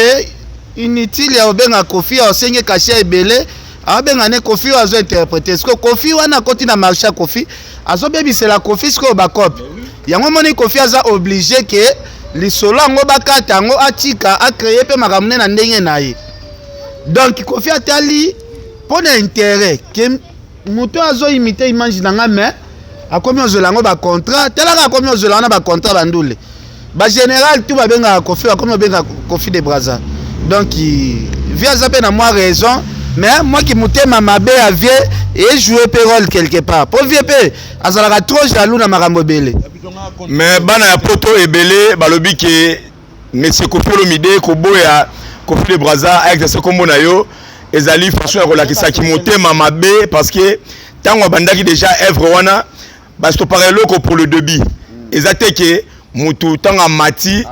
inutile ya kobenga Koffi, asenge cachet ebele, abenga ne Koffi oyo azo interpréter. Sikoyo Koffi wana akoti na marché ya Koffi, azobebisela Koffi sikoyo bakope. Yango omoni Koffi aza obligé ke lisolo yango bakata yango atika acréer mpe makambo ne na ndenge na ye. Donc Koffi atali mpo na intérêt ke moto azo imiter image na nga mais akomi ozwela yango ba contrat, talaka akomi ozwela wana ba contrat bandule. Ba général tout babengaka Koffi, bakomi obenga Koffi de Brazza. Donc vie aza mpe na mwa raison, mais moi ki motema mabe ya vie ejouer mpe rôle quelque part. Po vie mpe azalaka trop jaloux na makambo ebele. Mais bana ya poto ebele balobi ke Monsieur Koffi Olomide koboya Koffi de Brazza a exercer kombo na yo ezali façon ya kolakisa ki motema mabe parce que tango abandaki déjà œuvre wana bastopaka eloko pour le début eza te ke mutu tango amati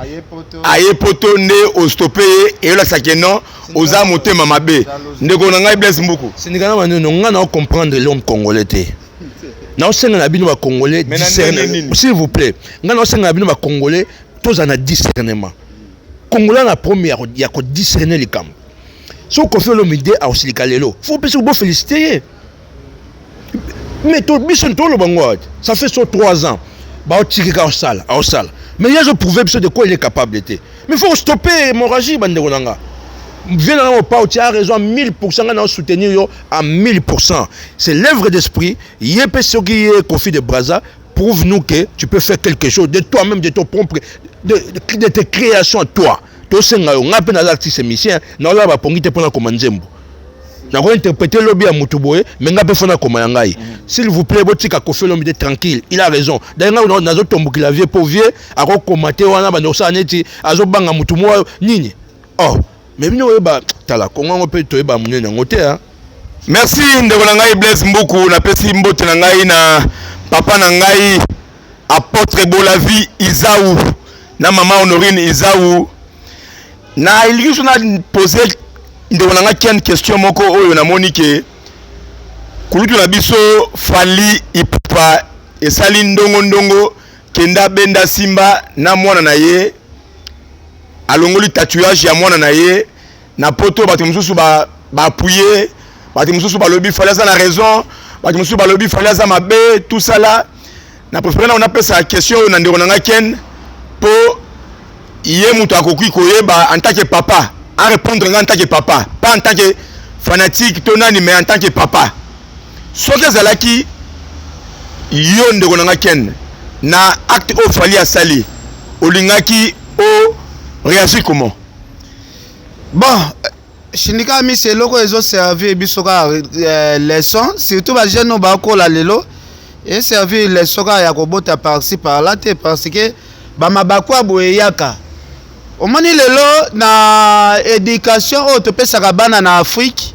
aye poto nde ostope ye eyolakisa ke non oza motema mabe. Ndeko na ngai Blaise Mbuku. Sindika na maneno nga na comprendre l'homme congolais te. Naosenga na bino ba congolais discernement s'il vous plaît. Nga naosenga na bino ba congolais toza na discernement. Congolais na premier ya ko discerner likambo. So Koffi Olomide aosilika lelo. Faut pe bo féliciter ye. Mais to biso toloba ngo ça fait so 3 ans. Ba otikika osala, osala. Mais ye azo prouver biso de quoi il est capable te. Mais faut stopper hémorragie bandeko na nga. Viens na nga tu as raison à 1000% nga na soutenir yo à 1000%. C'est l'œuvre d'esprit. Ye pe soki ye Koffi de Brazza prouve-nous que tu peux faire quelque chose de toi-même, de ton propre, de tes créations à toi. Tosenga yo nga pe naza artiste musicien, na ola ba pongi te pona koma nzembo. Nako interpréter lobi ya mutu boye, mais nga pe fona koma ya ngai. S'il vous plaît, botika Koffi Olomide tranquille, il a raison. D'ailleurs nga nazo tombokila vieux po vieux ako commenter wana bando sala neti azo banga mutu mo nini. Oh, mais bino oyeba tala Kongo ngo pe toyeba munene yango te hein. Merci ndeko na ngai Blaise Mbuku, napesi mbote na ngai na papa na ngai apôtre Bolavi Izaou na mama Honorine Izaou. Na elingi so na poser ndeko na ngai Ken question moko oyo namoni ke kulutu na biso Fally Ipupa esali ndongo ndongo kenda benda simba na mwana na ye alongoli tatouage ya mwana na ye na poto. Bato mosusu ba appuyer, bato mosusu balobi Fally aza na raison, bato mosusu balobi Fally aza mabe, tout ça là. Na préféré na napesa question oyo na ndeko na ngai Ken po ye moto akoki koyeba en tant que papa, a répondre nga en tant que papa, pas en tant que fanatique to nani, mais en tant que papa. Soki ezalaki yo ndeko na ngai Ken na acte oyo Fally asali, olingaki o réagir comment? Bon, Shindika Amisi eloko ezo servir biso kaka leçon, surtout ba jeunes oyo bakola lelo, e servir leçon kaka ya kobota par-ci par-là te, parce que ba mabaku ya boye eyaka. Omoni lelo na education oyo topesaka bana na Afrique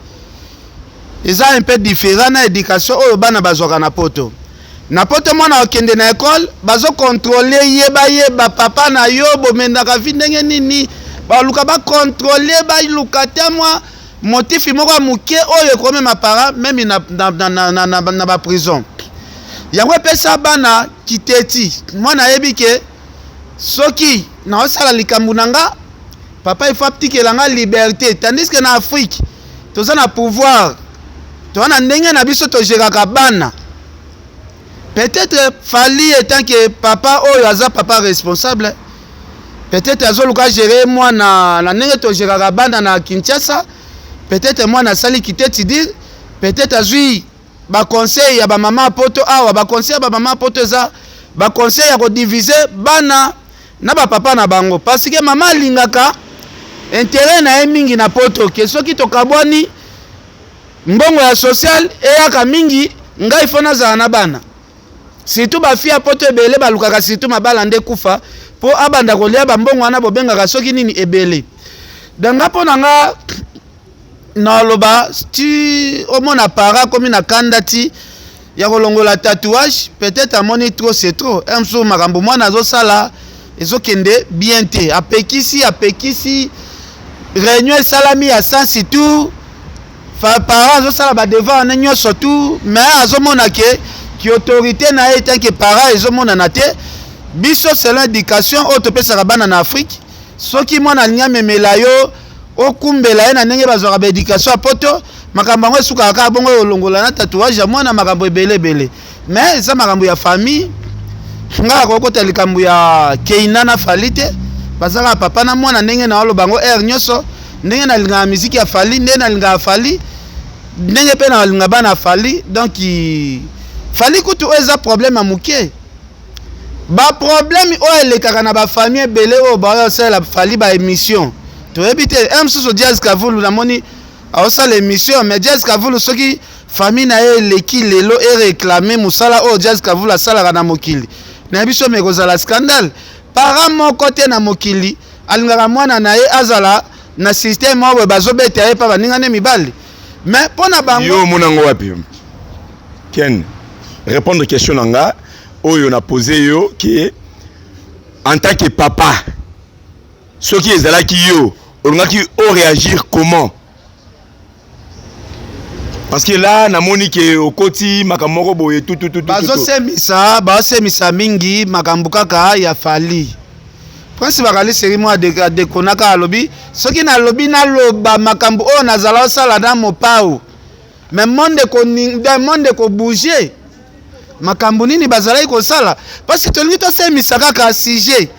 eza un peu different na education oyo bana bazwaka na poto. Na poto mwana akende na ecole bazo controler ye, bayeba papa na yo bomendaka vie ndenge nini, baluka ba controler, baluka te mwa motif moko ya moke oyo ekomema parent meme na, na, na, na, na, na, na ba prison. Yango epesa bana kiteti, mwana ayebi ke soki naosala likambo na nga papa il faut atikela nga liberté, tandis que na Afrique toza na pouvoir, toza na ndenge na biso togeraka bana. Peut-être Fally etant que papa oyo aza papa responsable, peut-être azoluka gérer mwana na ndenge togeraka bana na Kinshasa. Peut-être mwana asali kiteti dire, peut-être azwi ba conseil ya ba mama poto awa. Ba conseil ya ba mama poto eza ba conseil ya kodiviser bana na ba papa na bango, parce que mama alingaka intérêt na ye mingi na poto, ke soki tokabwani mbongo ya social eyaka mingi, ngai fo nazala na bana. Surtout ba fille ya poto ebele balukaka surtout mabala nde kufa po abanda kolia ba mbongo wana bobengaka soki nini ebele. Donc nga mpo na nga naloba ti omona para akomi na kanda ti ya kolongola tatouage, peut-être amoni trop c'est trop. Un mosusu makambo mwana azosala ezokende bien te, apekisi apekisi, réunion esalami ya sensi tout, parent azosala ba devoir wana nyonso tout, mais azomona ke ki autorité na ye tant que parent ezomonana te. Biso selon éducation oyo topesaka bana na Afrique, soki mwana alingi amemela yo okumbela ye na ndenge bazwaka ba éducation ya poto, makambo yango esukaka kaka bongo, olongola na tatouage ya mwana, makambo ebele ebele. Mais eza makambo ya famille, nga akokota likambo ya Keina na Fally te, baza kaka papa na mwana. Ndenge na oloba yango heure nyonso, ndenge nalingaka miziki ya Fally, ndenge nalingaka Fally, ndenge mpe nalinga bana ya Fally. Donc Fally kutu oyo eza problème ya moke. Ba problème oyo elekaka na ba famille ebele oyo baoya kosalela Fally ba émission toyebi te. Un mosusu Jazz Kavulu namoni aosala émission, mais Jazz Kavulu soki famille na ye eleki lelo eréclame mosala oyo Jazz Kavulu asalaka na mokili na biso, me kozala scandale. Parent moko te na mokili alingaka mwana na ye azala na système oyo boye bazobeta ye mpa baninga ne mibali, mais mpo na bango. Yo omona yango wapi, Ken? Répondre question na nga oyo na posé yo ke en tant que papa, soki ezalaki yo, olingaki oréagir comment? Parce que là namoni ke okoti makambo moko boye tutututu. Bazosemisa, baosemisa mingi makambo kaka ya Fally. Prince Bakali seri moko adekonaka, alobi soki nalobi naloba makambo oyo nazala osala na mopao, mais monde monde ekobouge. Makambo nini bazalaki kosala? Parce que tolingi tosemisa kaka sujet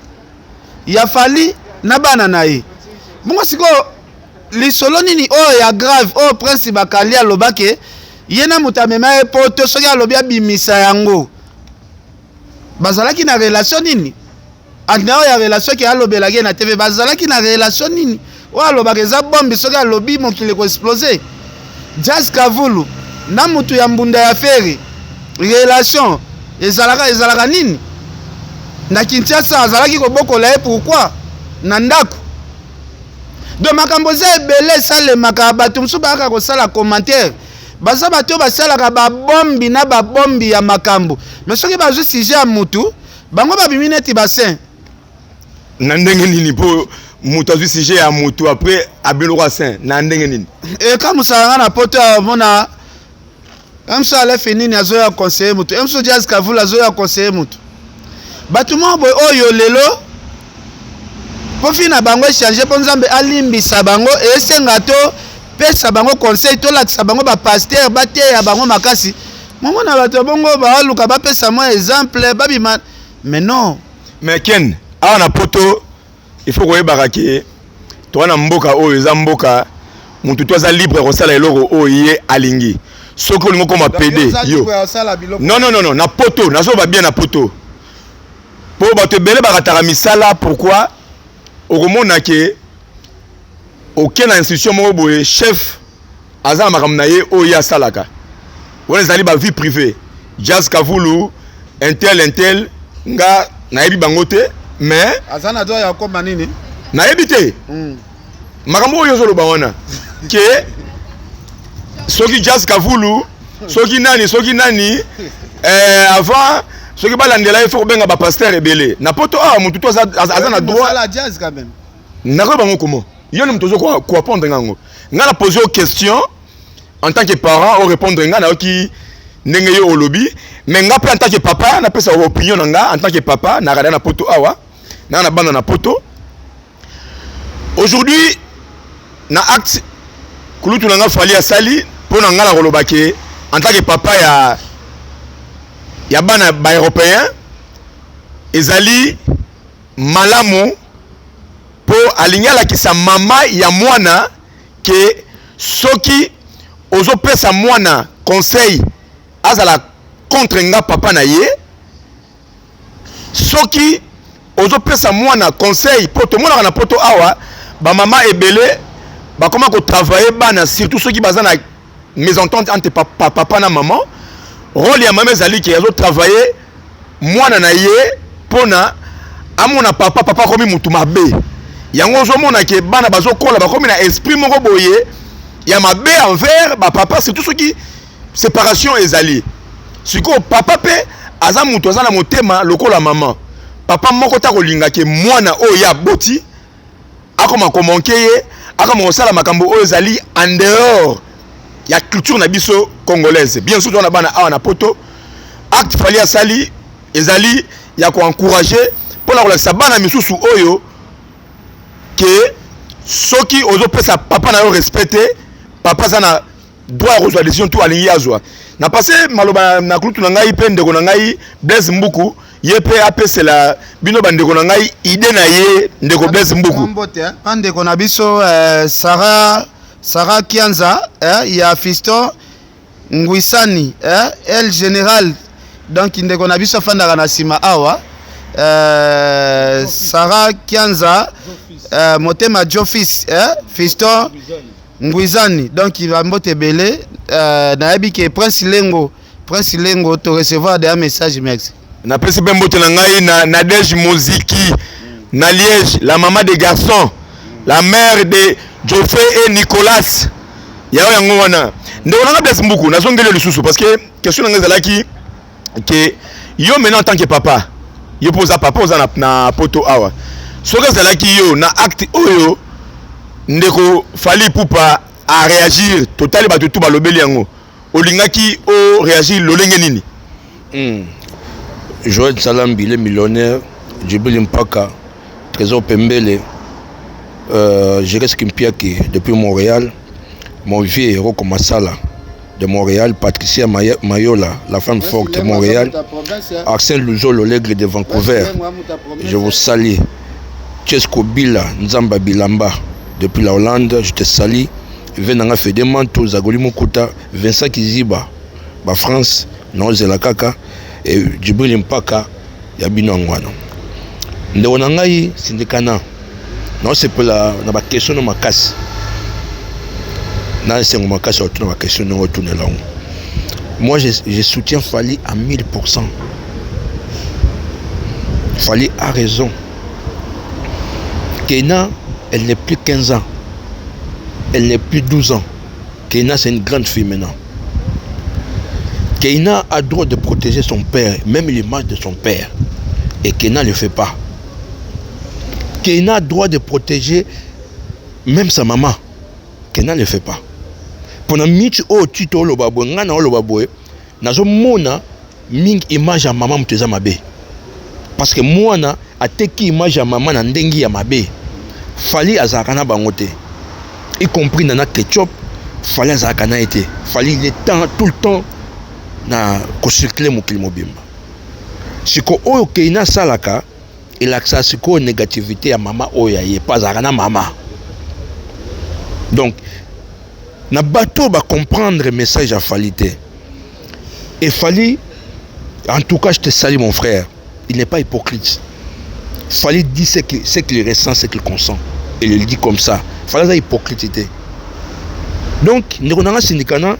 ya Fally na bana na ye. Bongo sikoyo lisolo nini oyo ya grave oyo Prince Bakali alobaki ye na moto amema ye poto, soki alobi abimisa yango, bazalaki na relation nini? Anda oyo ya relation ke alobelaki ye na TV, bazalaki na relation nini oyo alobaka eza bombe, soki alobi mokili ekoexplose? Jazz Kavulu na mutu ya mbunda ya Ferre, relation ezalaka ezalaka nini? Na Kinshasa azalaki kobokola ye pourquoi na ndako? Donc makambo eza ebele esalemaka, bato mosusu bayaka kosala commentaire, baza bato oyo basalaka babombi na babombi ya makambo, mais soki bazwi sujet ya mutu, bango babimi neti basin. Na ndenge nini? Mpo moto azwi sujet ya motu, après abimi lokola saint, na ndenge nini? Ekamusaka nga na poto amona mso alefi nini azoya conseiller motu, mso Jazz Kavula azoya conseiller motu. Bato moko boye oyo lelo mpo fi na bango echange, mpo Nzambe alimbisa bango, esenga to pesa bango conseil, tolakisa bango bapaster bateya bango makasi. Momona bato ya bongo baluka bapesa mwa exemple babima, mais non. Mais Ken, awa na poto il faut koyebaka ke toza na mboka oyo eza mboka motu to aza libre ya kosala eloko oyo ye alingi. Soki olingi okoma pede yo, non, non, non, non, na poto nazoba bien. Na poto mpo bato ebele bakataka misala. Pourquoi? Okomona ke oke na institution moko boye, chef aza na makambo na ye oyo ye asalaka, wana ezali ba vie privée. Jazz Kavulu, intel intel, nga nayebi bango te, mais aza na droit ya kokoma nini? Nayebi te. Makambo oyo ozoloba wana ke soki Jazz Kavulu, soki nani, soki nani, avant soki balandela ye, faut kobenga bapasteur ebele na poto awa. Motu to aza na droit. Mosala jazz quand même. Nakoyeba bango comment yo ni moto ozo koapprendre nga yango. Nga na pose yo question en tant que parent, orépondre nga. Nayoki ndenge yo olobi, mais nga mpe en tant que papa napesa opinion na nga en tant que papa. Nakada na poto awa, naa na bana na poto. Aujourd'hui, na acte kulutu na nga Fally asali, mpo na nga na koloba ke en tant que papa ya bana baeuropéen, ezali malamu mpo alingi alakisa mama ya mwana ke soki ozopesa mwana conseil, azala contre nga papa na ye. Soki ozopesa mwana conseil, mpo tomonaka na poto awa bamama ebele bakoma kotravailler bana, surtout soki baza na mésentente entre papa, papa na mama. Rôle ya mama ezali ke azotravailler mwana na ye mpona amona papa, papa akomi mutu mabe. Yango ozomona ke bana bazokola, bakomi na esprit moko boye ya mabe envers bapapa, surtout soki séparation ezali. Sikoyo papa mpe aza moto aza na motema lokola mama. Papa moko ta kolinga ke mwana oyo ye aboti akoma komanquer ye, akoma kosala makambo oyo ezali en dehors ya culture na biso congolaise. Bien sûr, toza na bana awa na poto. Acte Fally asali ezali ya koencourager mpona kolakisa bana misusu oyo ke soki ozopesa papa na yo respect te, papa aza na droit ya kozwa décision tu alingi azwa. Na passe maloba na kulutu na ngai mpe ndeko na ngai Blaise Mbuku, ye mpe apesela bino bandeko na ngai idée na ye. Ndeko Blaise Mbuku. Mbote pa ndeko na biso Sara Kianza, ya Fiston Ngwisani, El Général. Donc ndeko na biso afandaka na nsima awa, Sara Kianza, motema Jofis, Fiston Ngwizani. Donc bambote ebele. Nayebi ke Prince Lengo, Prince Lengo, to recevoir deya message, merci. Napesi mpe mbote na ngai na Nadege Moziki na Liège, la maman des garçons, la mère de Geoffrey et Nicolas. Yayo yango wana. Ndeko nanga Blaise Mbuku, nazongeli yo lisusu parce que question na ngai ezalaki ke yo maintenant en tant que papa, yo mpo oza papa, oza na poto awa, soki ezalaki yo na acte oyo ndeko Fally Ipupa a réagir, totali bato tu balobeli yango, olingaki o réagir lolenge nini? Joël Salambi, le millionnaire, Djibril Mpaka, Trésor Pembele, Jérès Kimpiaki depuis Montréal, mon vieux Rocco Masala de Montréal, Patricia Mayola, la femme forte de Montréal, Arsène Luzolo, l'aigle de Vancouver, je vous salue. Chesco Bila, Nzamba Bilamba, depuis la Hollande, je te salue. Venanga Fede Manto, Zagoli Mukuta, Vincent Kiziba, ba France, Nozela Kaka, et Djibril Mpaka, ya bino yango wana. Ndeko na ngai sindikana, naosepela na baquestion no makasi, na esengo makasi ya kotuna baquestion ndenge otunela yango. Moi, je soutiens Fally à 1000%. Fally a raison. Keina, elle n'est plus 15 ans, elle n'est plus 12 ans. Keina, c'est une grande fille maintenant. Keina a droit de protéger son père, même l'image de son père. Et Keina ne le fait pas. Keina a droit de protéger même sa maman. Keina ne le fait pas. Mpona miti oyo tito oloba boye, ngai na oloba boye, nazomona mingi image ya mama moto eza mabe, parce que mwana ateki image ya mama na ndenge ya mabe. Fally azalaka na bango te, y compris Nana Ketchup. Fally azalaka na ye te. Fally, il est temps, tout le temps na kocirculer mokili mobimba. Siko oyo Keina asalaka elakisaka sikoyo négativité ya mama oyo ya ye, mpo azalaka na mama. Donc na bato oyo bacomprendre message ya Fally te. Et Fally, en tout cas, je te salue, mon frère, il n'est pas hypocrite. Fally dit ce qu'il ce qu'il ressent, ce qu'il consent, et il le dit comme ça. Fally aza hypocrite te. Donc ndeko nanga sindikana,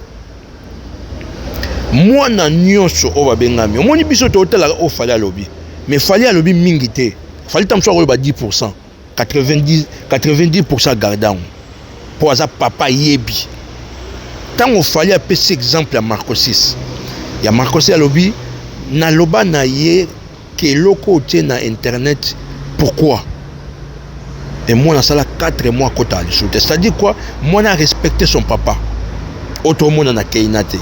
mwana nyonso oyo babengami, omoni biso totalaka oyo Fally alobi, mais Fally alobi mingi te. Fally ta mosu akoloba 10. 90 90% agarde yango mpo aza papa ayebi. Ntango Fally apesi exemple ya Marco 6 ya Marco 6 alobi naloba na ye ke eloko otie na internet pourquoi et mwana asala 4 mois akota lisusu te. C'est-à-dire quoi? Mwana a respecté son papa. Oyo tomona na Keina te.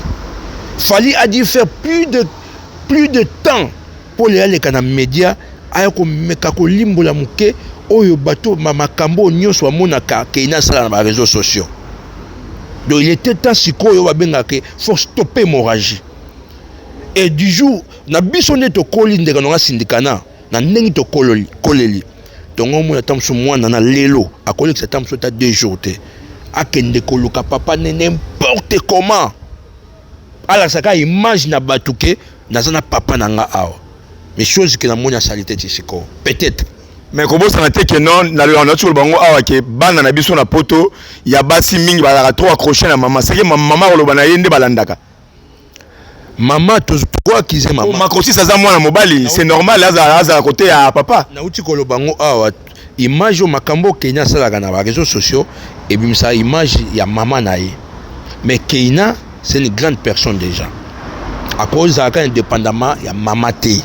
Fally a dû faire plus de temps mpo leya aleka na média, aya komeka kolimbola moke oyo bato makambo oyo nyonso bamonaka Keina asala na baréseaux sociaux. Donc il était temps sikoyo babengaka faut stopper hémorragie. Et du jour na biso nde tokoli, ndeko nanga Sindikana, na ndenge tokoleli tongo, omona ata mosusu mwana na lelo akolekisa ata mosusu ata 2 jours te, akende koluka papa ne n'importe comment, alakisaka image na bato ke naza na papa na nga awa. Mais chose ke namoni asali te ti sikoyo peut-être. Mais kobosana te ke non, nalobaka koloba bango awa ke bana na biso na poto ya basi mingi bazalaka trop accroché na mama. Seke mama koloba na ye nde balandaka. Mama, tokoakize mama. Makosis aza mwana mobali, c'est normal azala côté ya papa. Nauti koloba ngo awa, image oyo makambo oyo Keina asalaka na baréseaux sociaux ebimisaka image ya mama na ye. Mais Keina, c'est une grande personne déjà, akozalaka indépendamment ya mama te.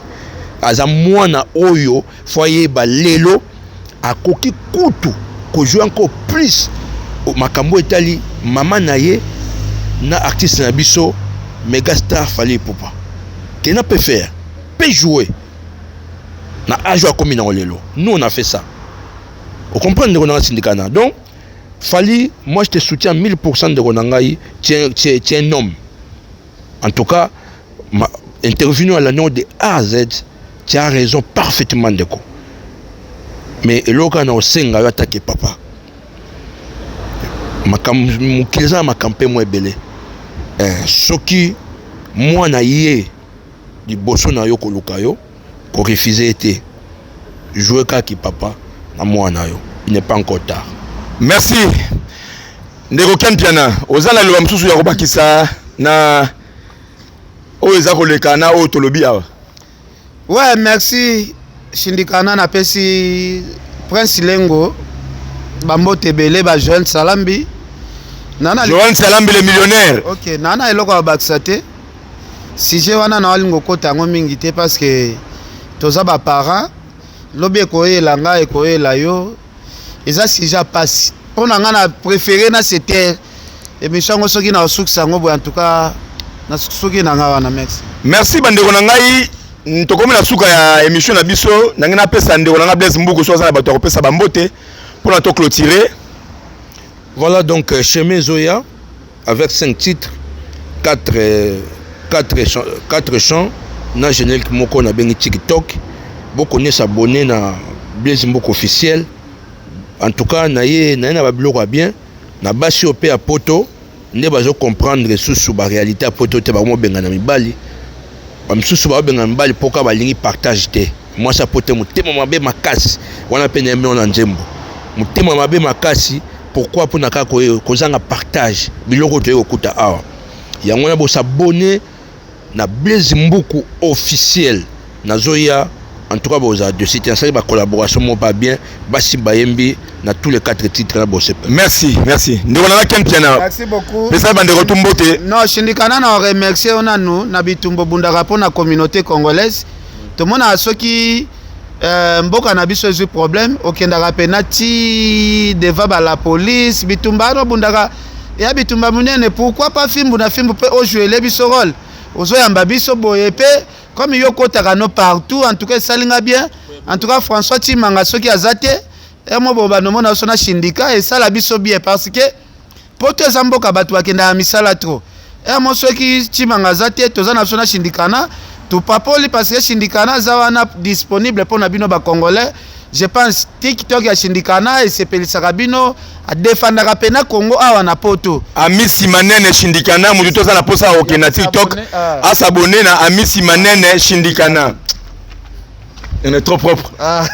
Aza mwana oyo fo ayeba lelo akoki kutu kozwa encore plus makambo etali mama na ye na artiste na biso méga star Fally Ipupa. Keina peut faire, peut jouer na âge oyo akomi nango lelo. Nous, on a fait ça, ocomprendre, ndeko nanga Sindikana. Donc Fally, moi je te soutiens 1000%, ndeko na ngai. Tu es un homme en tout cas. Ma interview à l'année de A à Z, tu as raison parfaitement, ndeko. Mais eloko na osenga yo atake papa, makambo mokili eza na makambo mpe mwa ebele. Soki mwana ye liboso na yo koluka yo, korefuser ye te. Joue kaka papa na mwana yo, il n'est pas encore tard. Merci, ndeko Ken Piana. Oza na liloba mosusu ya kobakisa na oyo eza koleka na oyo tolobi awa? Ouais, merci Shindikana. Napesi Prince Lengo bambote ebele, bajoel Salambi. Nana Joan Salambi le millionnaire. Ok, nana eloko ya bakisa te. Sujet wana na walinga okota yango mingi te parce que toza baparent. Lobi ekoyela ngai, ekoyela yo. Eza sujet ya pasi mpo na ngai. Na préféré na se taire. Émission yango, soki na osukisa yango boye, en tout cas na soki na ngai wana. Merci. Merci, bandeko na ngai. Tokomi na suka ya émission na biso. Nange napesa ndeko na ngai Blaise Mbuku, so aza na bato ya kopesa bambote mpona toclôturer. Voilà, donc Chemin Zoya avec 5 titres, 4, 4, 4 chants na générique moko nabengi TikTok. Bokoni s'abonner na Blaise Mbuku officiel. En tout cas na ye na ye na babiloko ya bien na basi oyo mpe ya poto nde bazocomprendre susu baréalité ya poto te. Bakomobenga na mibali, bamisusu baobenga mibali mpo kaka balingi partage te. Mwasi ya poto motema mabe makasi wana mpe nayembi na nzembo motema mabe makasi. Pourquoi? Mpona kaka kozanga partage biloko toyei kokuta awa. Yango wana bos'abonner na Blaise Mbuku officiel. Nazoya, en tout cas bozala de site. Nasali bacollaboration moko pas bien, basi bayembi na tous les quatre titres na bosepe. Merci, merci, ndeko nanga Ken Piana. Merci beaucoup. Pesa bandeko tu mbote. Non, Shindikana, na remercier yo nanu na bitumba obundaka mpo na communauté congolaise. Tomonaka soki mboka na biso ezwi problème, okendaka pena ti devant ba la police. Bitumba wana obundaka ya bitumba monene. Pourquoi pas fimbu na fimbu mpe ojouele biso rôle? Ozoyamba biso boye mpe comme yo okotaka no partout. En tout cas esalinga bien. En tout cas François Timanga, soki aza te emo bo banomona biso na Shindika, esala biso bien parce que poto eza mboka bato bakendaka misala trop. Emo soki Timanga aza te, toza na biso na Shindikana, topapoli parce que Shindikana aza wana disponible mpo na bino bacongolais. Je pense TikTok ya Shindikana esepelisaka bino, adefandaka pena Congo awa na poto. Amisi Manene Shindikana, moto toza na posa ya kokende na TikTok, as'abonner na Amisi Manene Shindikana. On est trop propre. Ah,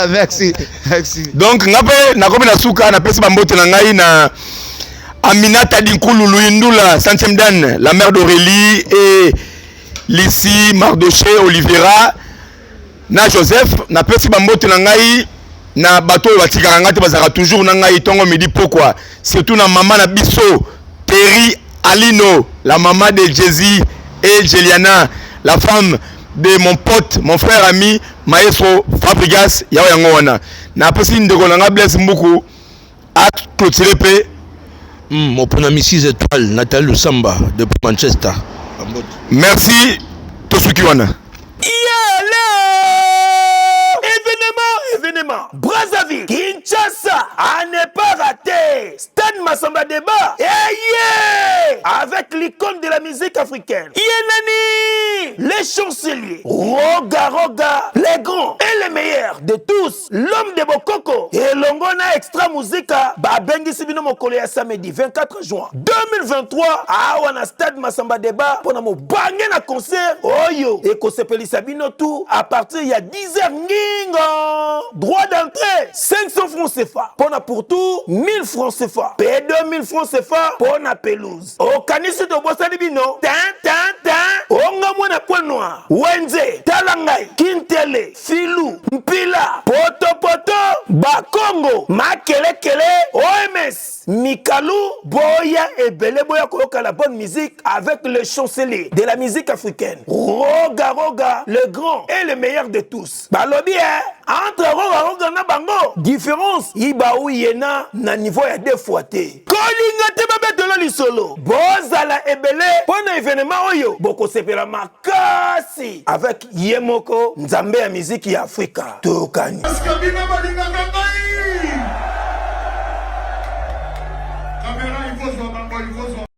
merci, merci. Donc nga mpe nakomi na suka. Napesi bambote na ngai na Aminata Dinkulu Luyindula, centième dan, la mère d'Aurélie et Lisi, Mardoché, Olivera na Joseph. Napesi bambote na ngai. na bato oyo batikaka ngai te, bazalaka toujours na ngai ntongo, midi, pokwa, surtout na mama na biso Terry Alino, la maman de Jésus et Jeliana, la femme de mon pote, mon frère ami maestro Fabregas. Yao yango wana napesi ndeko na ngai Blaise Mbuku aclôturer mpe. Moponami 6 étoiles, Nathalie Lusamba depuis Manchester. Merci, tosuki wana. Yale! Événement, événement! Brazzaville, Kinshasa, à ne pas rater! Stade Massamba Débat, et yeah! Avec l'icône de la musique africaine, Yenani! Les chanceliers, Roga Roga, les grands et les meilleurs de tous, l'homme de Bokoko, et Longona Extra Musica, babengisi bino mokolo ya samedi 24 juin 2023, awa na Stade Massamba Débat, mpona mobange na concert oyo ekosepelisa bino tout à partir ya 10h ngingo. Droit d'entrée 500 francs CFA mpona pourtour, 1000 francs CFA pe 2000 francs CFA mpona pelouse. Okanisi tobosani bino? Tin tin tin, onga mwana point noir, wenze tala ngai, kintele filu mpila potopoto, bakongo makelekele, OMS Mikalu, boya ebele, boya koyoka la bonne musique avec le chancelier de la musique africaine, Roga Roga, le grand et le meilleur de tous. Balobi eh, entre Roga Roga na bango différence ibau yena na niveau ya deux fois te. Kolinga te babetelo lisolo, bozala ebele mpo na événement oyo, bokosepela makasi avec ye moko nzambe ya miziki ya Afrika. Tokani. Bino balingaka ngai. Caméra, il faut zwa bango, il faut zwa.